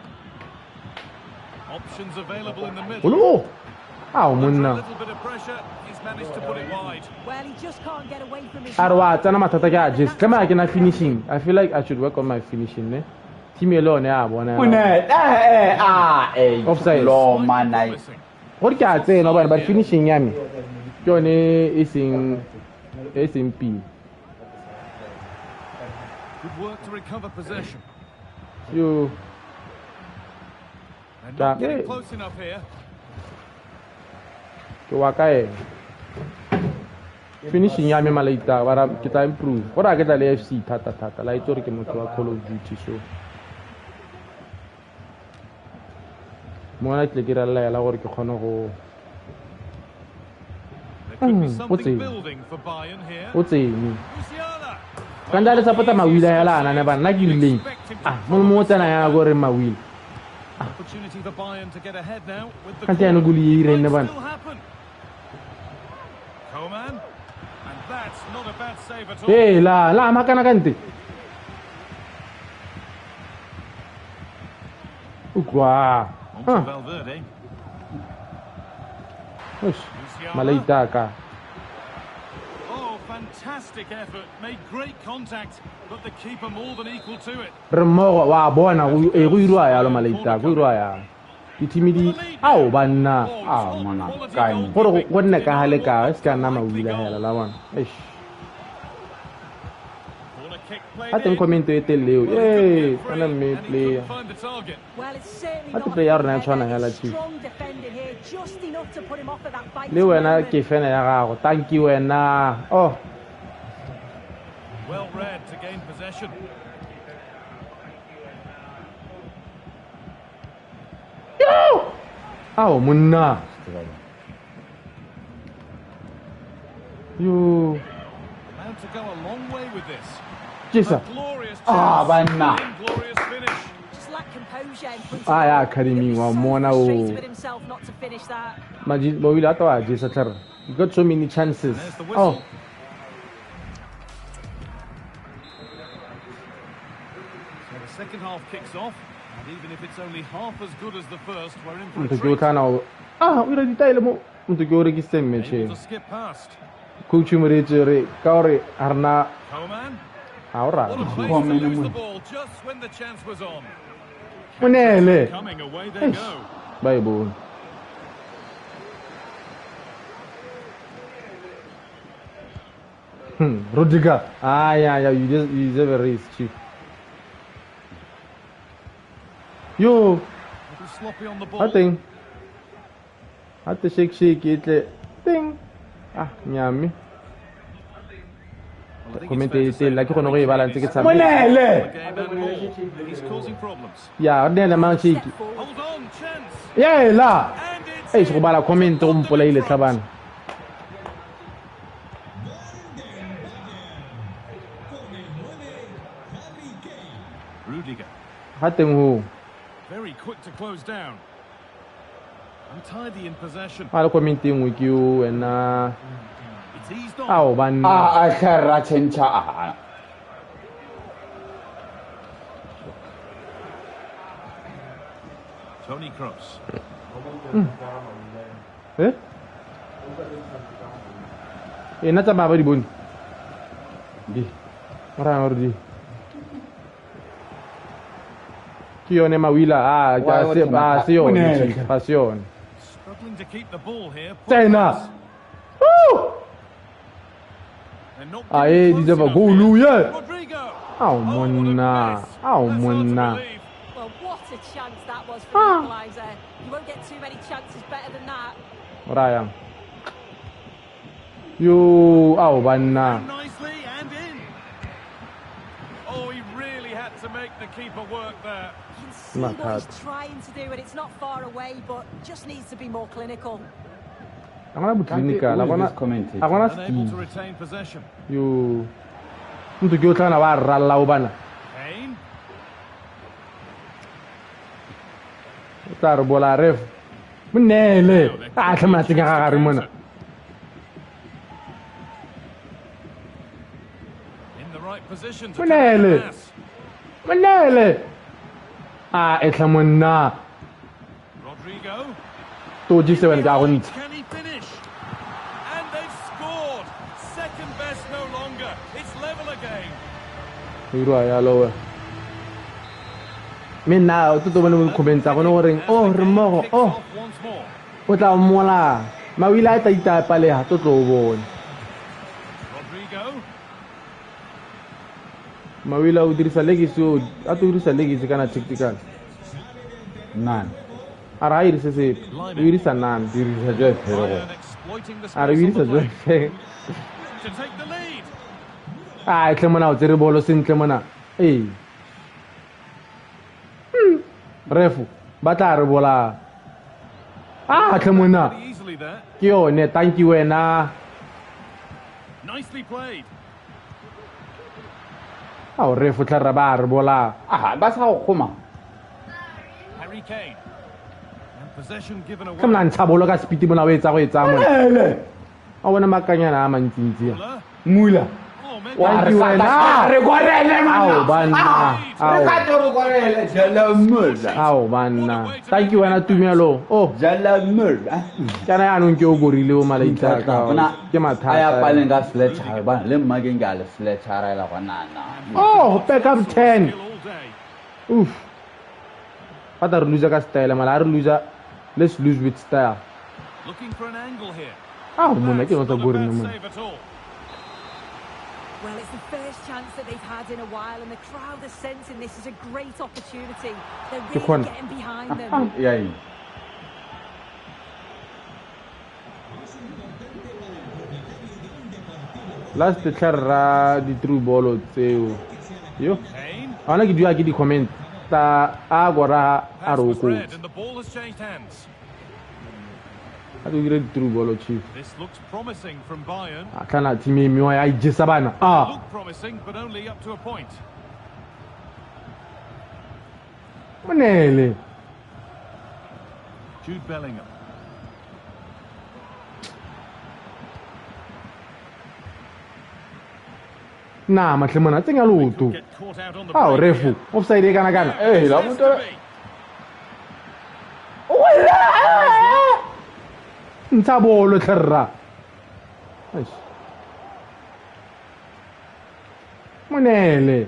Options available in the middle. Oh! Ao monna. A re wa tsena mathata ke a jese. Tlema ke na finishing. I feel like I should work on my finishing, ne? Team e le one a bona. One offside. Lo mana. Gore ke a tsena bana but finishing ya me. Ke yone e seng pila. Good work to recover possession. Yo. And not getting close enough here. Ke wa kae? Finishing ya me malaita bara ke tla improve. Gore a ke tla le FC thata thata. La itse gore ke motho wa Call of Duty so. Mona ke tle ke ralla yela gore ke kgone go. O tsene. Ka le support mawila yela ana ne bana nna ke rileng. Ah, mo mo tsena ya gore mawila. Opportunity for Bayern to get ahead now with the Kante ya no goli e ireng ne bana. Coman, and that's not a bad save at all. Hey, la la makana kante. Utlwa. Valverde. Malaitaka. Oh, fantastic effort. Made great contact, but the keeper more than equal to it. Re mmogo wa bona go e go irwa ya lo malaitaka, go irwa ya. Di team di ao banna. Ah, mona kae. Gore go nne ka hale ka se ka nna mawila hela la bona. Eish. A teng comment e telele eo. Eh, kana mme player. A te player rena tshwana hela chief. Le wena ke fena ya gago. Thank you wena. Oh. Well read to gain possession. Yo! Ao monna. Yo. Allowed to go a long way with this. Jisa. Ah, banna. Ah, ya academy wa mona o. Maji bo ile atwa jisa tlhare. You got so many chances. Oh. So the second half kicks off, and even if it's only half as good as the first, we're in for a Motho ke o treat. tlhana o. Ah, o ira ditaele mo. Motho ke o rekisitse match Able to skip past. Coach Moreetsi re ka gore a rena Coman. ha o rata. What a place to Coman, lose the man. ball just when the chance was on. Monele. Coming away they go. Ba e bone. Rudiger. Ah, yeah, yeah, you deserve a race, chief. Yo, Little sloppy on the ball. a teng. A te shake shake e tle. Ting. Ah, nyame. Well, I think Comment it's fair e to say telele, ke kgone go e bala ntse ke tshameka. Monele. the game and more. He's causing problems. Ya, o neele mang shake. Hold on, chance. Yeah, la. And it's Eish, go bala comment go mpolaile tlhabana. Rudiger. Ga teng ho. Very quick to close down. Untidy in possession. Ga le comment e nngwe ke yo wena. It's eased on. Ao banna. Ah, a tlhare change ah. Toni Kroos. Eh? E nna tsamaya ba di bone. Di. Ora gore di. Ke yone mawila a ka se ba se yone ba se yone. Struggling to keep the ball here. Tsena. Woo! Aê, deserve a goal, yeah. Ao monna, ao monna. Well, what a chance that was for the equaliser. You won't get too many chances better than that. Raya. Yo, ao banna. Nicely and in. Oh, he really had to make the keeper work there. You can see what he's trying to do, and it's not far away, but just needs to be more clinical. Agora clinical, agora agora Unable to retain possession. Yo. Motho ke o tlana ba ralla o bana. Kane. O tla re bola ref. Monele. A tlhama tsenya ga gare mona. In the right position to Monele. Monele. A e tla monna. Rodrigo. To G7 ka go ntse. Can he finish? And they've scored. Second best no longer. It's level again. Irwa ya lowe. Me nna o tlo bone mo comment tsa gone goreng oh re mmogo oh o tla mmola mawila a tla itapaleha tlo tlo o bone. Rodrigo. Mawila o dirisa legisi o a tlo dirisa legisi kana tactical. None. A re ga irise sepe o dirisa none. Dirisa joy fela. A re o dirisa joy fela. A tle mona o tsere bolo sentle mona. Ee. Refo ba tla re bola. A tle mona. Ke yone thank you wena. Nicely played. A o refo tla re ba re bola. Ah, ba sa go kgoma. Harry Kane. And possession given away. Ke mona ntsha bolo ka speed mona o etsa go etsa mona. A bona makanyana a mantsintsi a. Mula. Wa re re korele Ao banna. Re ka tlo re korele jala mula. Ao banna. Thank you wena Tumelo. Oh, jala mula. Kana yaanong ke o gorile o malaita ka. Ke mathata. A ya paleng ka Fletcher ba le mma ke nka le Fletcher ela gona na. Oh, back up 10. Oof. Ba tla re loser ka style mala re loser. Let's lose with style. Looking for an angle here. Ao monna ke no tsa gorile monna. Well, it's the first chance that they've had in a while, and the crowd are sensing this is a great opportunity. They're really getting behind them. Yeah. Last tla di true ball tseo. Yo. Ana ke dua ke di comment ta a gora a re o kotsi. A dire di true ball chief. This looks promising from Bayern. A tlana team e mengwe ya ijesa bana. Ah. Look promising but only up to a point. Monele. Jude Bellingham. Na matle mona tsenya leoto. Ah, refu. Offside e kana kana. Eh, la motho. Ntsha bolo tlherra. Eish. Monele.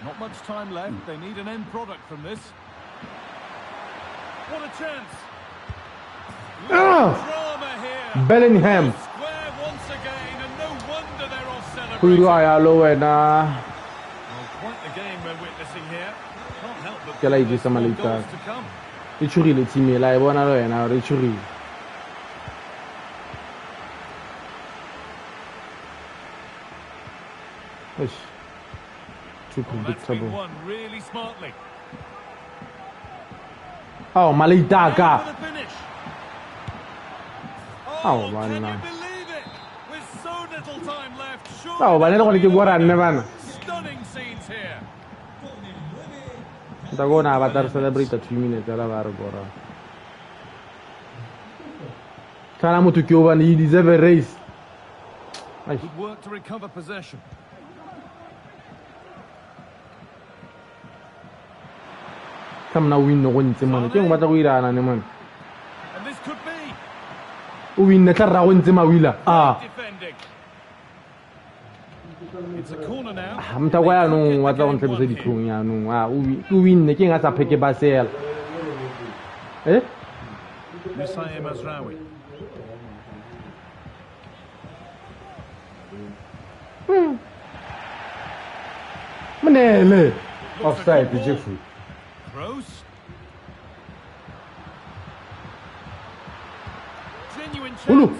Not much time left. They need an end product from this. What a chance. Drama here. Bellingham. Square once again, and no wonder they're off celebrating. Go irwa yalo wena. Well, quite the game we're witnessing here. Can't help but Ke la ijesa more malaita. goals to come. E tshogile team e la e bona le wena gore e tshogile. Eish. Too Well, that's been predictable. won really smartly. Oh, malaitaka. For the finish. Oh, Oh, can banna. you believe it? With so little time left, surely Oh, bana le gone ke bua ra nne bana. stunning scenes here. Nta gona ba tla re celebrate 2 minutes ala ba re bora. Tlhana motho ke o bane he deserve a race. Eish. Good work to recover possession. Sa mna win go ntse mona. Ke ngwe batla go irana ne mona. O winne tla rra go ntse mawila. Ah. Mtha kwa yanong wa tla go ntlhabisa ditlhong yanong. Ah, o winne ke nga sa pheke ba sela. Eh? Messiah Mazraoui. Manele. Offside, Jeffrey. Gross. Genuine chance.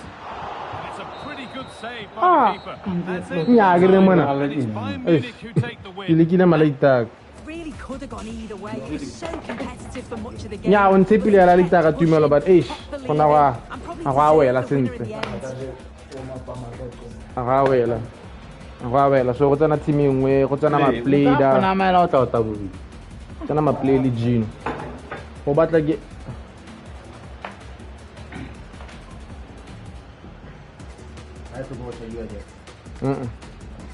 It's a pretty good save by the keeper. That's it. Nya ke re mona. And it's Bayern Munich who take the win. Ke lekile malaitaka. Really could have gone either way. It was so competitive for much of the game. Nya o ntshepile ya laitaka tumelo but eish gona wa a go a wela sentle. A go a wela. A go a wela so go tsena team e nngwe go tsena ma-player. Go namela o tla o tabogile. Tsena ma-player le Gino. Go batla ke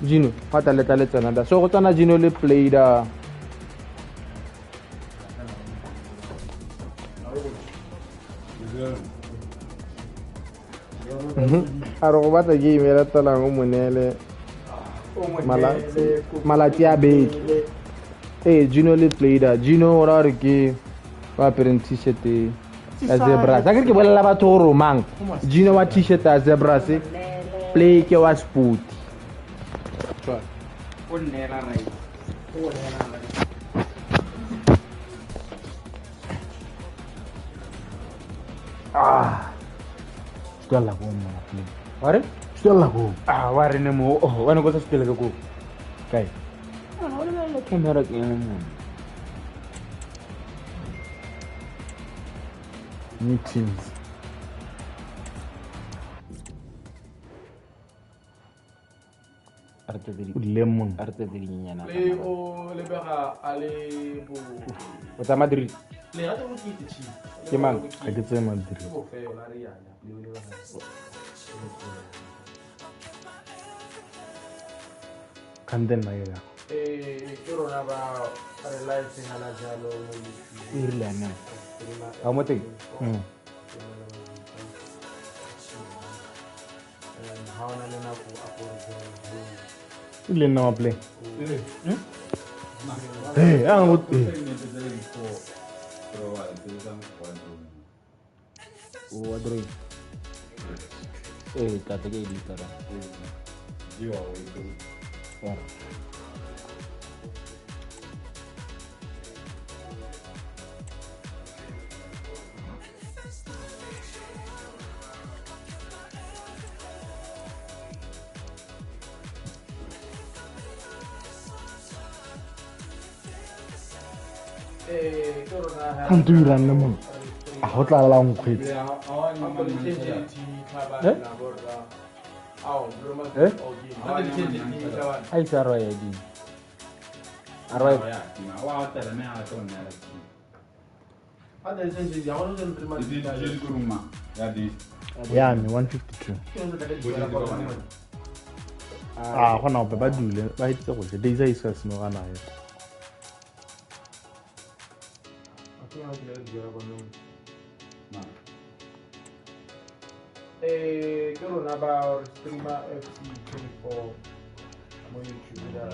Gino, fa tla letla le tsena da. So go tsena Gino le player. A re go batla game e latelang o mo neele malatsi a beke. Ee, Gino le Player. Gino o ra gore ke ba apereng t-shirt ya zebras. Akere ke bolelela batho gore o mang. Gino wa t-shirt ya zebras, Play ke wa Spoti. O nneela right. Ah. Stella go mona play. Wa re? Stella go. Ah, wa re ne mo. Oh, wa ne go sa stella go. Kae? Ana o lebella camera ke ene mo. New teams. Lemon. Arte di nyana. Le o lebega a le bo. O tsa Madrid. Le rata go ke itse. Ke mang? Ga ke tseye Madrid. Kante nna ke ya. Ke rona ba re live hala jalo mo YouTube. E rile ana. Ga mo teng. Ha ona le nako a go re Le nna wa play. Eh, a go O wa drawing. Eh, tla ke di tara. Ya. Kanto irang le mona. A go tla la nkgwetse. Eh? Eh? A ise a rwaye di. A rwaye. Ya me 152. Ah, gona ope ba dule ba itse go je days a isa seno ga nayo. Ke rona ba streamer FC24 mo YouTube da.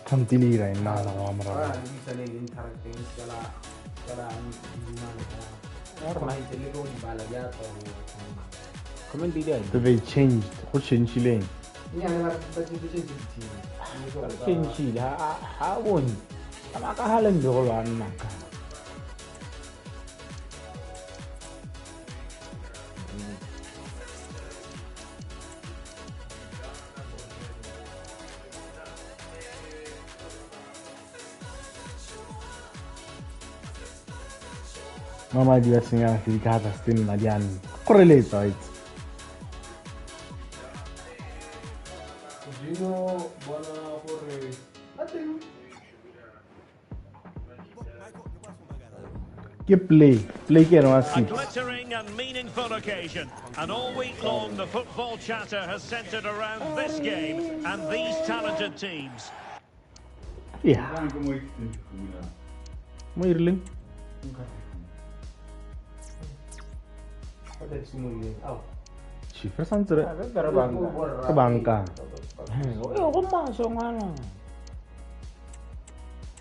Kante le ira nna la go amora. They changed. Go changileng. Changile ha bone. Ba ka haleng go lwa nna ka. Mama di a senya ke ka tsa steng na di an. Koreletsa itse. Gino bona gore a teng. Ke play ke ena wa 6. A glittering and meaningful occasion, and all week long the football chatter has centered around this game and these talented teams. Yeah. Mo irileng? Chief re santse re banka. Go maswe ngwana.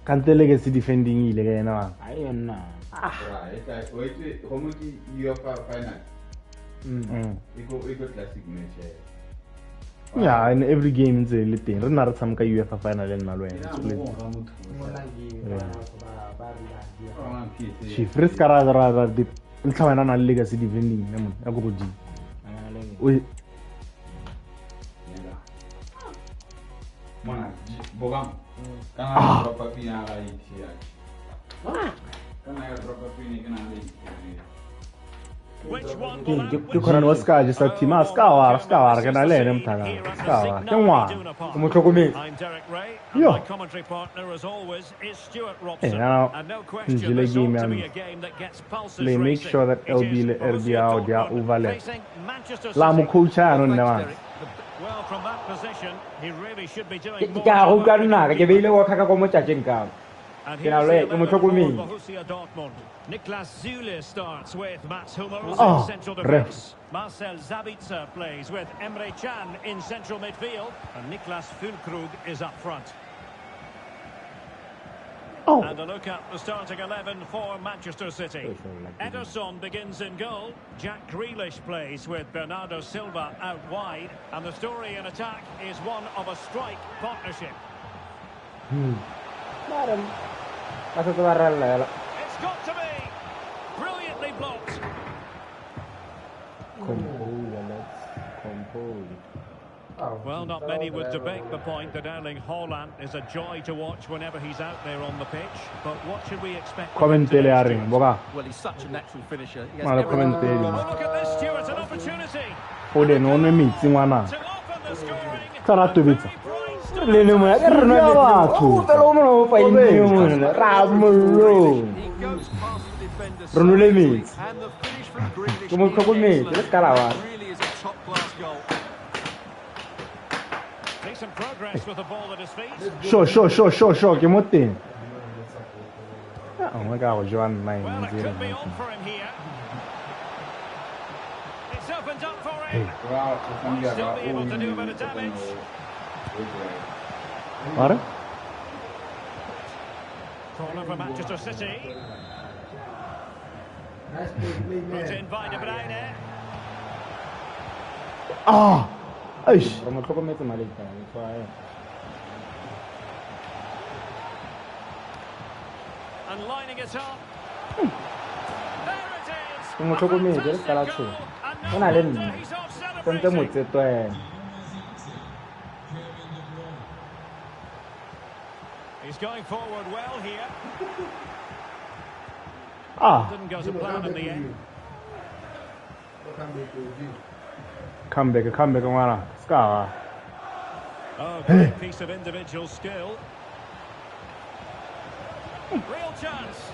Kante le ke se defending ile ka ena wa. Ai nna. Ah. Right, wait, how much UEFA final? Iko classic match. Yeah, in every game ntse le teng. Re nna re tshameka UEFA final le nna le wena. Chief re ska ra ra di ntlha wena na le legacy defending ne mo ya go godimo. O Mona, bogang. Kana drop up ina ga ithi. Kana drop up ina kana le. Ke khona no ska je sa team a ska wa ke na le ene mthaka. Ska wa ke ngwana. O mo tlhokometse. Yo. Njile game ya. They make sure that LB le RB are they are overlap. La mo coach ya no nna wa. Well, from that position, he really should be doing more. Ke a go utlwa nnaka ke beile wa khaka go mo tjatjeng ka. Ke na le ke mo tlhokometse. Niklas Süle starts with Mats Hummels in central defense. Marcel Sabitzer plays with Emre Can in central midfield, and Niklas Füllkrug is up front. Oh. And a look at the starting 11 for Manchester City. Ederson begins in goal. Jack Grealish plays with Bernardo Silva out wide. And the story in attack is one of a strike partnership. It's got to be! Brilliantly blocked. Compose, let's compose. Well, not many would debate the point that Erling Haaland is a joy to watch whenever he's out there on the pitch. But what should we expect? Comment le a reng, boka. Well, he's such a natural finisher. He has comment Oh, look at this, Stuart, an opportunity. O le no nwe metsi ngwana. Tsara tobetsa. Le le mo ya re nwa metsi. O fela o mo fa ine mo ra mollo. Re nole metsi. Ke mo tlhokometse le ska la wa. Decent progress with the ball at his feet. Sure, ke mo teng. Oh my God, Joan 9. Well, it could be on for him here. It's opened up for him. Might still be able to do a bit of damage. What? Corner for Manchester City. Nice play, man. Put in by De Bruyne. Ah! Eish. Re mo tlhokometse maleka, tshwae. And lining it up. There it is. Ke mo tlhokometse le ska la tsho. O na le nna. Sentse motseto ene. He's going forward well here. Ah. Didn't go to plan in the end. Come back, ngwana. Ska. Oh, great piece of individual skill. Real chance.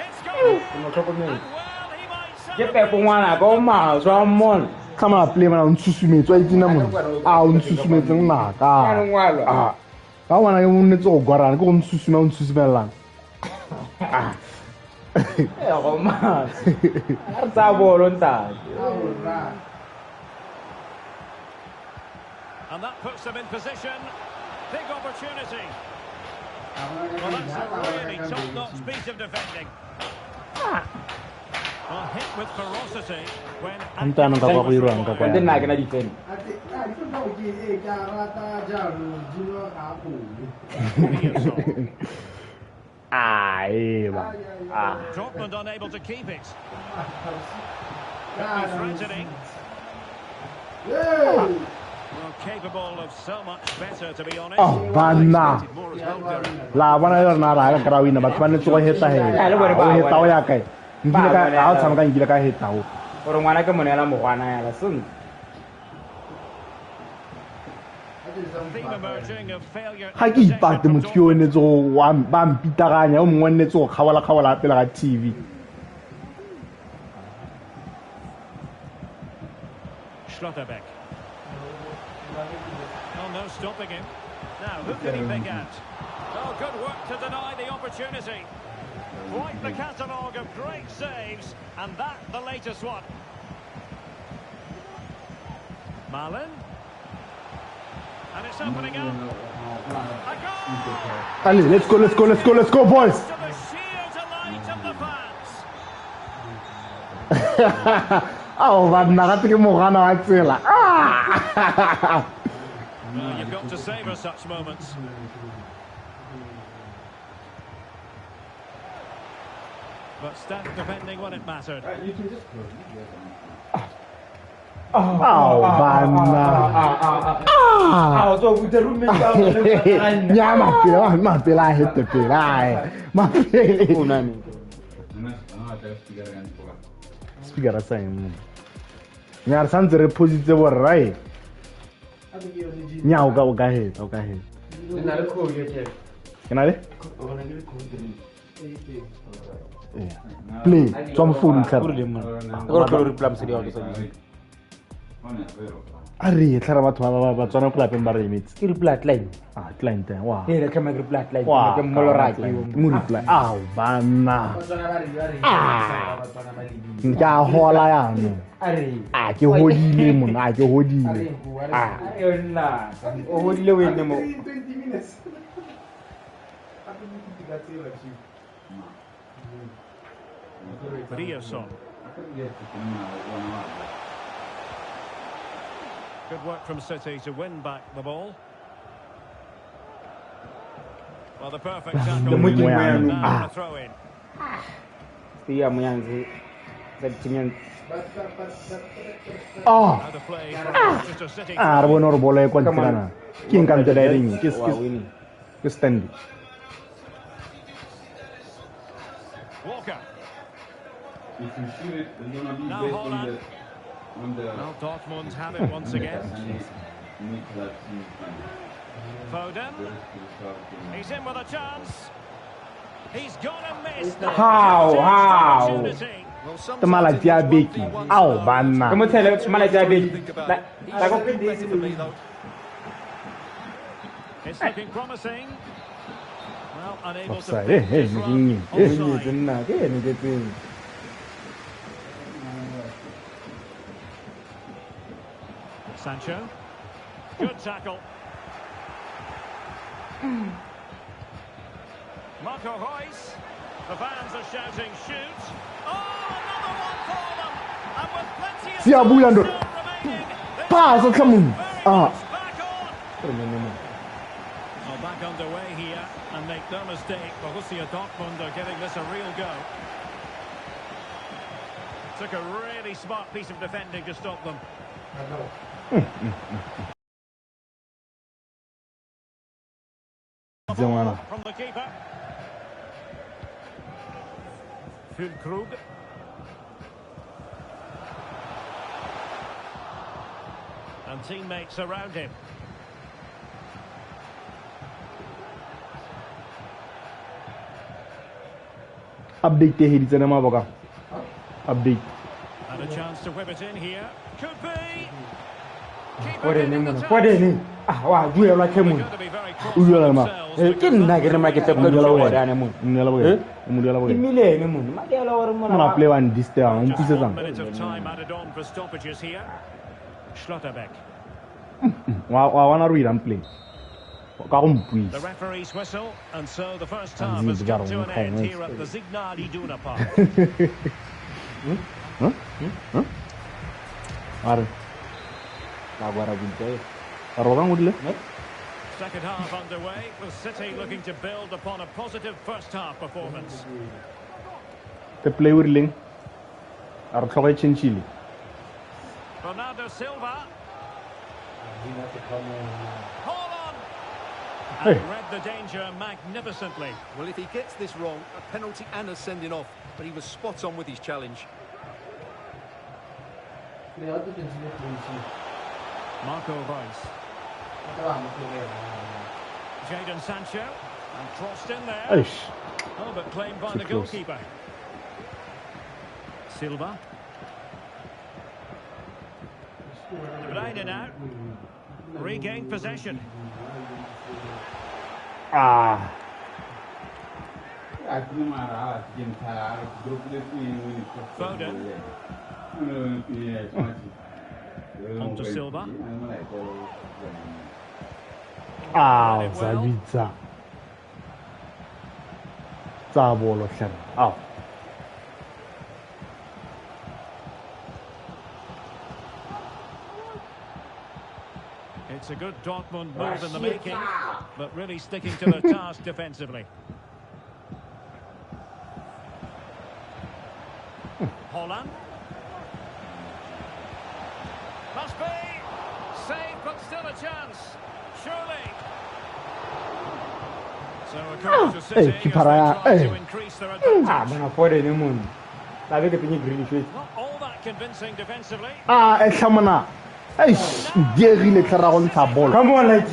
It's gone. Ke mo tlhokometse. And well, he might Ke pepo ngwana ka o maswa a mmona. Tsamaya play mana o ntshusumetso a itsina mona. A o ntshusumetso nnaka. Ah. Ka ngwana ke mo nnetse go gwarana ke go ntshusume o ntshusumellang. Ah. E go maswe. A re tsaya bolo ntate. And that puts them in position. Big opportunity. Well, that's a really top-notch piece of defending. Well, hit with ferocity when Antano ka kwa go irwang ka kwa. Nte nna ke na defend. Ah, eba. Ah. Dortmund unable to keep it. Could be threatening. Well, capable of so much better, to be honest. Oh, banna. La bona le rena ra ka kra wina batho ba netse go heta heta. O heta o ya kae? Nkile ka ha o tshameka nkile ka heta o. Gore ngwana ke monela mogwana ya la seng. Ga ke ipate motho ke o netse go ba mpitaganya o mongwe netse go kgaola pele ga TV. Schlotterbeck. Oh, no stopping him. Now, who can he pick out? Oh, good work to deny the opportunity. Quite the catalogue of great saves, and that the latest one. Malen. And it's opening up. A goal! Ali, let's go, let's go, let's go, let's go, boys! To the sheer delight of the fans. Oh, banna gape ke mogana wa tsela. Ah! Well, you've got to savour such moments. But stout defending when it mattered. You can just close. Oh, banna. Ah, so with the roommate. Nya mapela, mapela hete pela. Mapele. O nani. Speaker sa eng. Nya re santse re positse bo rra. Nya o ka heta, o ka heta. Le na le code ya Jeff. Ke na le? O bona ke le code. Play, tswa mo phone tlhare. Gore ke re reply mosadi wa ke sa. A re tlhare batho ba ba tswana ko lapeng ba re emetse. Ke reply client. Ah, client wa. Ee, ke ma reply client ke mmolora ke yo. Mo reply. Ah, banna. Batswana ba re ba re. Batswana ba le. Ke a hola yanong. A re. Ah, ke hodile mona, ah ke hodile. Ah, yona. O hodile o ene mo. 20 minutes. A ke ka tsela chief. Rierson. Good work from City to win back the ball. Well, the perfect tackle. Now a throw in. Oh. Ah, re bone gore bolo e kwa ntle kana. Ke eng ka ntle la eng? Ke stand. Walker. If you shoot it, it's gonna be based on the Well, Dortmund have it once again. Foden. He's in with a chance. He's gone and missed. How? Ke malatsi a beke. Ao banna. Ke motshele malatsi a beke. It's looking promising. Well, unable to Offside. Eh, eh, Sancho. Good tackle. Marco Reus. The fans are shouting, shoot. Oh, another one for them. And with plenty of time still remaining, Pass, come on. Ah. Back on. Well, back underway here, and make no mistake, Borussia Dortmund are giving this a real go. Took a really smart piece of defending to stop them. From the keeper. Füllkrug. And teammates around him. Update te heditse na maboka. Update. And a chance to whip it in here. Could be. What? Ah, wa duelwa ke mona. O duela ma. Ke nna ke re ma ke tla go duela ene mona. O duela bokae? O mo duela bokae? Ke mile ene mona. Ma duela gore mona. Mona play one this time, o mpusetsang. Schlotterbeck. Wa wa bona re irang play. Ka go mpuisa. The referee's whistle, and so the first half has come to an end here at the Signal Iduna Park. Huh? Huh? Are. La guara buntse. Second half underway, with City looking to build upon a positive first half performance. The play with Ling. Are change. Bernardo Silva. Haaland. And read the danger magnificently. Well, if he gets this wrong, a penalty and a sending off, but he was spot on with his challenge. Marco Reus. Jadon Sancho, and crossed in there. Eish. Oh, but claimed by the goalkeeper. Silva. De Bruyne now. Regained possession. Ah. Foden. On to Silva. Ah, Zavitsa. Zabolo. Oh. It's a good Dortmund move in the making, but really sticking to the task defensively. Holland. Must be! Save, but still a chance. Surely. So a to City as they try to increase their advantage. Not all that convincing defensively. Ah, Eshamana. Hey, diegile tlhara go ntsha bolo. Come on, like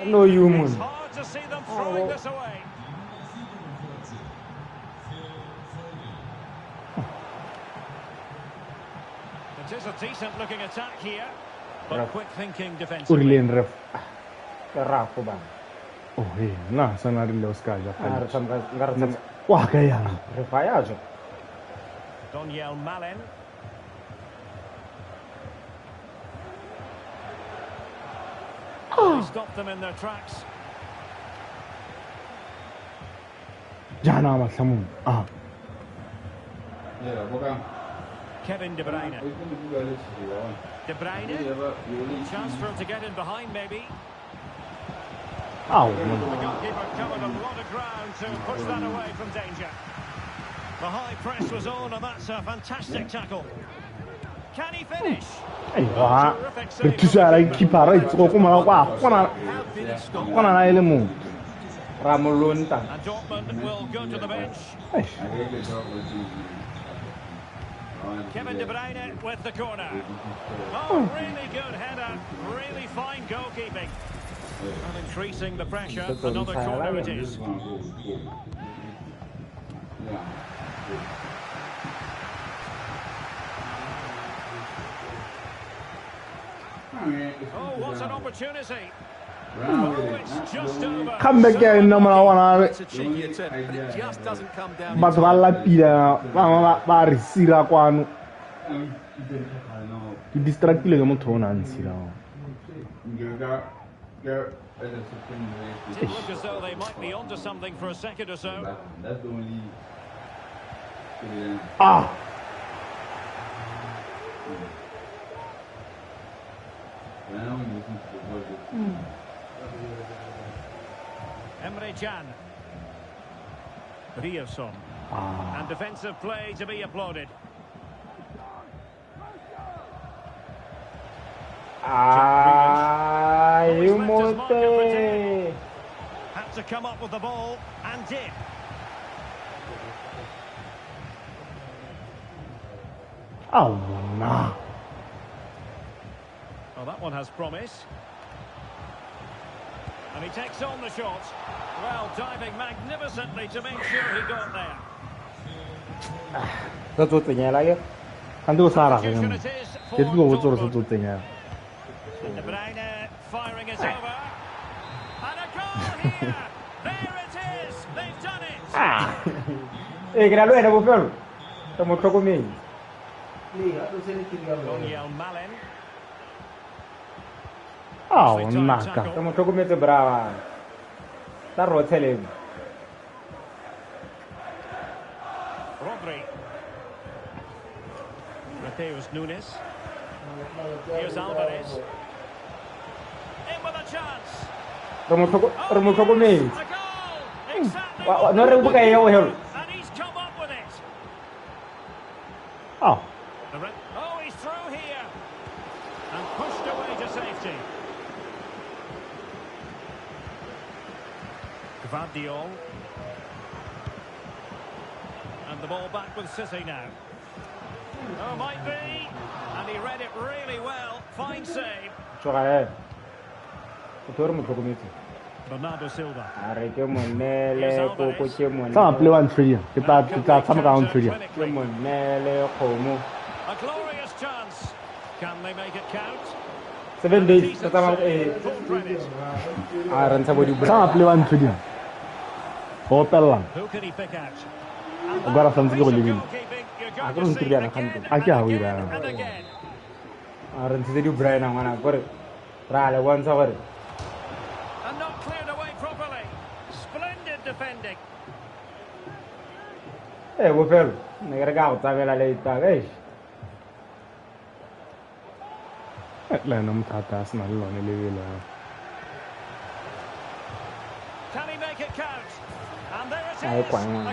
no you man. Hard to see them throwing this away. It is a decent looking attack here, but quick thinking defensively. O rileng ref. Rafo ba. Oh, hey, na sana rile o ska ja. Ah, re tshameka. Wa ka yang. Re fa ya jo. Daniel Malen. They stopped them in their tracks. Jana mahlamu. Ah. Kevin De Bruyne. De Bruyne. Chance for him to get in behind, maybe. Oh, the goalkeeper covered a lot of ground to push that away from danger. The high press was on, and that's a fantastic tackle. Can he finish? Hey, re thusa la keeper ra itse go mara kwa gona gona na ile mo. Ramolonta. And Dortmund will go to the bench. Kevin De Bruyne with the corner. Oh, really good header, really fine goalkeeping. And increasing the pressure, another corner it is. Oh, what an opportunity. Oh, it's just over. Come back here, number one. It's a cheeky attempt, but it just doesn't come down. Batho ba lapile ba re sira kwano. Ke distractile ke motho o na ntshira. Did look as though they might be onto something for a second or so. That's the only. Ah. Emre Can. Ryerson. And defensive play to be applauded. Ah, you mote. Had to come up with the ball and did. Oh, no. Well, that one has promise. And he takes on the shot. Well, diving magnificently to make sure he got there. That's what the like. Can't do Sarah. It is for Dortmund. And De Bruyne firing it over. And a goal here! There it is! They've done it! Ah! Eh, ke na le wena bofelo. Re mo tlhokometse. Daniel Malen. Oh, naka. Re mo tlhokometse brava. Tla rothele. Rodri. Mateus Nunes. Here's Alvarez. In with a chance. Re mo tlhokometse. A goal! Exactly. No re bokae ya o helo. And he's come up with it. Oh. Oh, he's through here. And pushed away to safety. Gvardiol. And the ball back with City now. Oh, might be. And he read it really well. Fine save. Bernardo Silva. Tsa play one three. Ke tla tshameka one three. A glorious chance. Can they make it count? 7 days. Tsa play one three. Go pella. Who can he pick out? O gara santse ke go lebile. A ke ntse bjana gante. A ke a o ira. A re ntse di Brian ngwana gore ra le bontsha gore. And not cleared away properly. Splendid defending. Eh bofelo, ne ke re ka go tsabela le ita, eish. Le ena mothata a sena le lone lebelo. Can he make it count? And there it is. A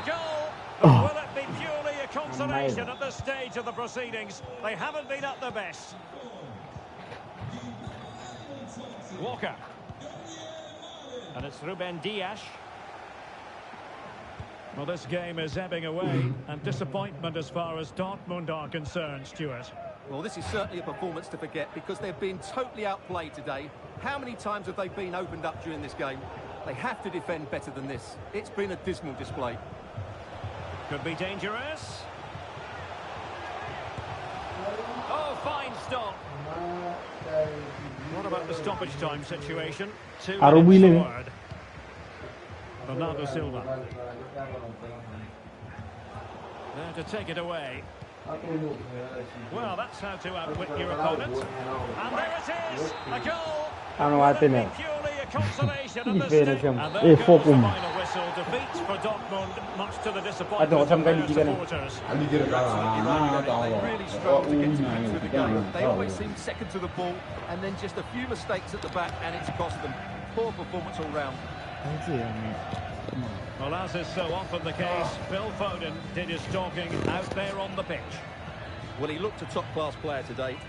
goal. Will it be purely a consolation at this stage of the proceedings? They haven't been at their best. Walker. And it's Ruben Dias. Well, this game is ebbing away, and disappointment as far as Dortmund are concerned, Stuart. Well, this is certainly a performance to forget because they've been totally outplayed today. How many times have they been opened up during this game? They have to defend better than this. It's been a dismal display. Could be dangerous. Oh, fine stop. What about the stoppage time situation? 2 minutes forward. Bernardo Silva. There to take it away. Well, that's how to outwit your opponent. And there it is, a goal. I don't know what Purely a consolation at this stage. And there goes the final whistle. Defeat for Dortmund, much to the disappointment of their supporters. They really struggled to get to grips with the game. They always seemed second to the ball, and then just a few mistakes at the back, and it's cost them. Poor performance all round. Well, as is so often the case, Phil Foden did his talking out there on the pitch. Well, he looked a top-class player today.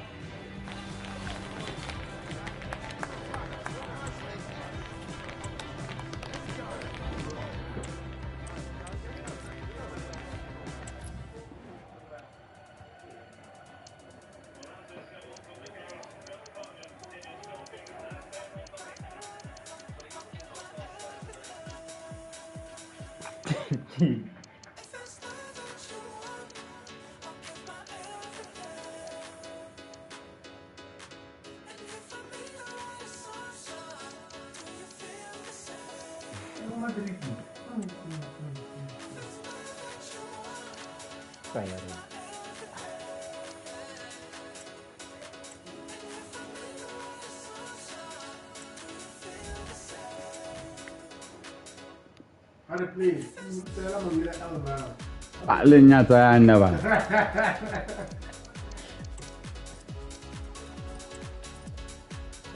Le nyatsa ya nna bana.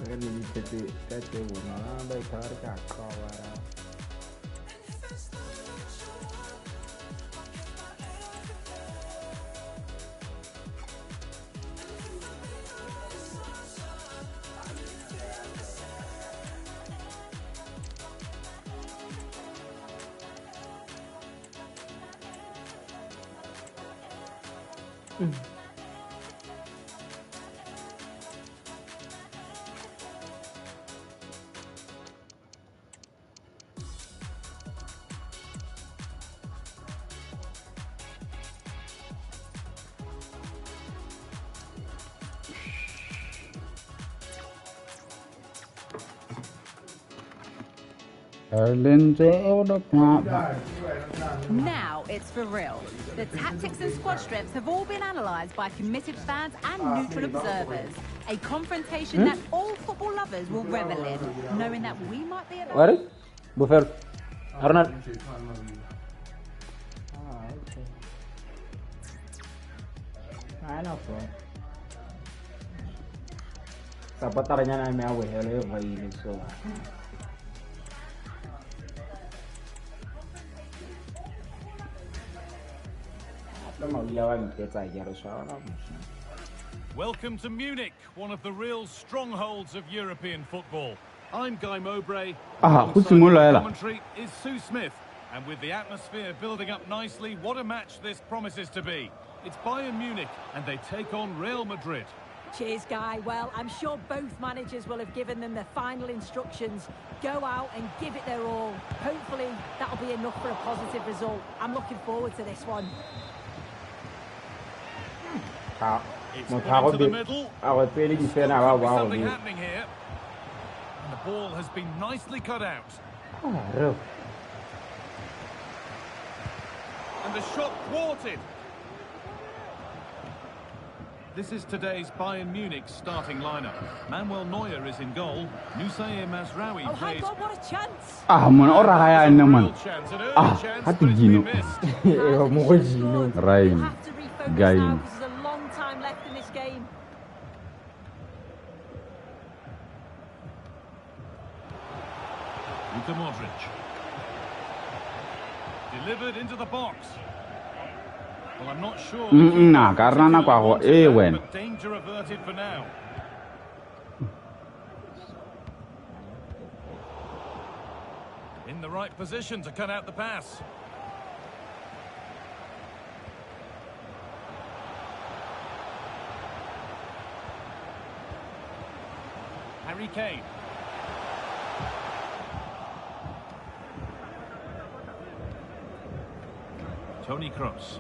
Re le itse ka tse bona ba ikare ka qaba. Now it's for real. The tactics and squad strengths have all been analysed by committed fans and neutral observers. A confrontation that all football lovers will revel in, knowing that we might be about... What? Buffer. Arnold. Okay. I know. So. Welcome to Munich, one of the real strongholds of European football. I'm Guy Mowbray. Ah, go simolola hela. Commentary is Sue Smith. And with the atmosphere building up nicely, what a match this promises to be. It's Bayern Munich, and they take on Real Madrid. Cheers, Guy. Well, I'm sure both managers will have given them their final instructions. Go out and give it their all. Hopefully, that'll be enough for a positive result. I'm looking forward to this one. It's put into the middle. Something happening here. And the ball has been nicely cut out. And the shot thwarted. This is today's Bayern Munich starting lineup. Manuel Neuer is in goal. Noussair Mazraoui plays. Oh, my God, what a chance! Ah, man, ora ga ya nna man. Chance, an early Ah, chance, ha but it's been Gino. missed. Ryan. Have to refocus Gain. now because there's a long time left in this game. Luka Modric. Delivered into the box. Well, I'm not sure. Nna ka rana kwa go e wena. But danger averted for now. In the right position to cut out the pass. Harry Kane. Toni Kroos.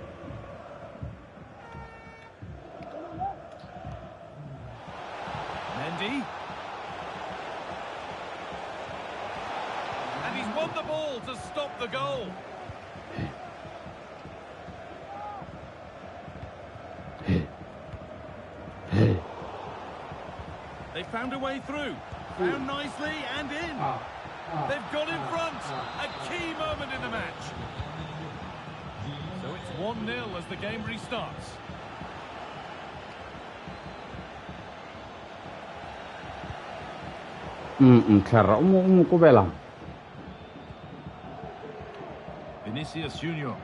Mendy. And he's won the ball to stop the goal. They found a way through. Found nicely and in. They've got in front. A key moment in the match. So it's 1-0 as the game restarts. Clara, o mo kobela. Vinicius Junior.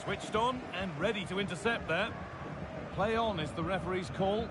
Switched on and ready to intercept there. Play on is the referee's call.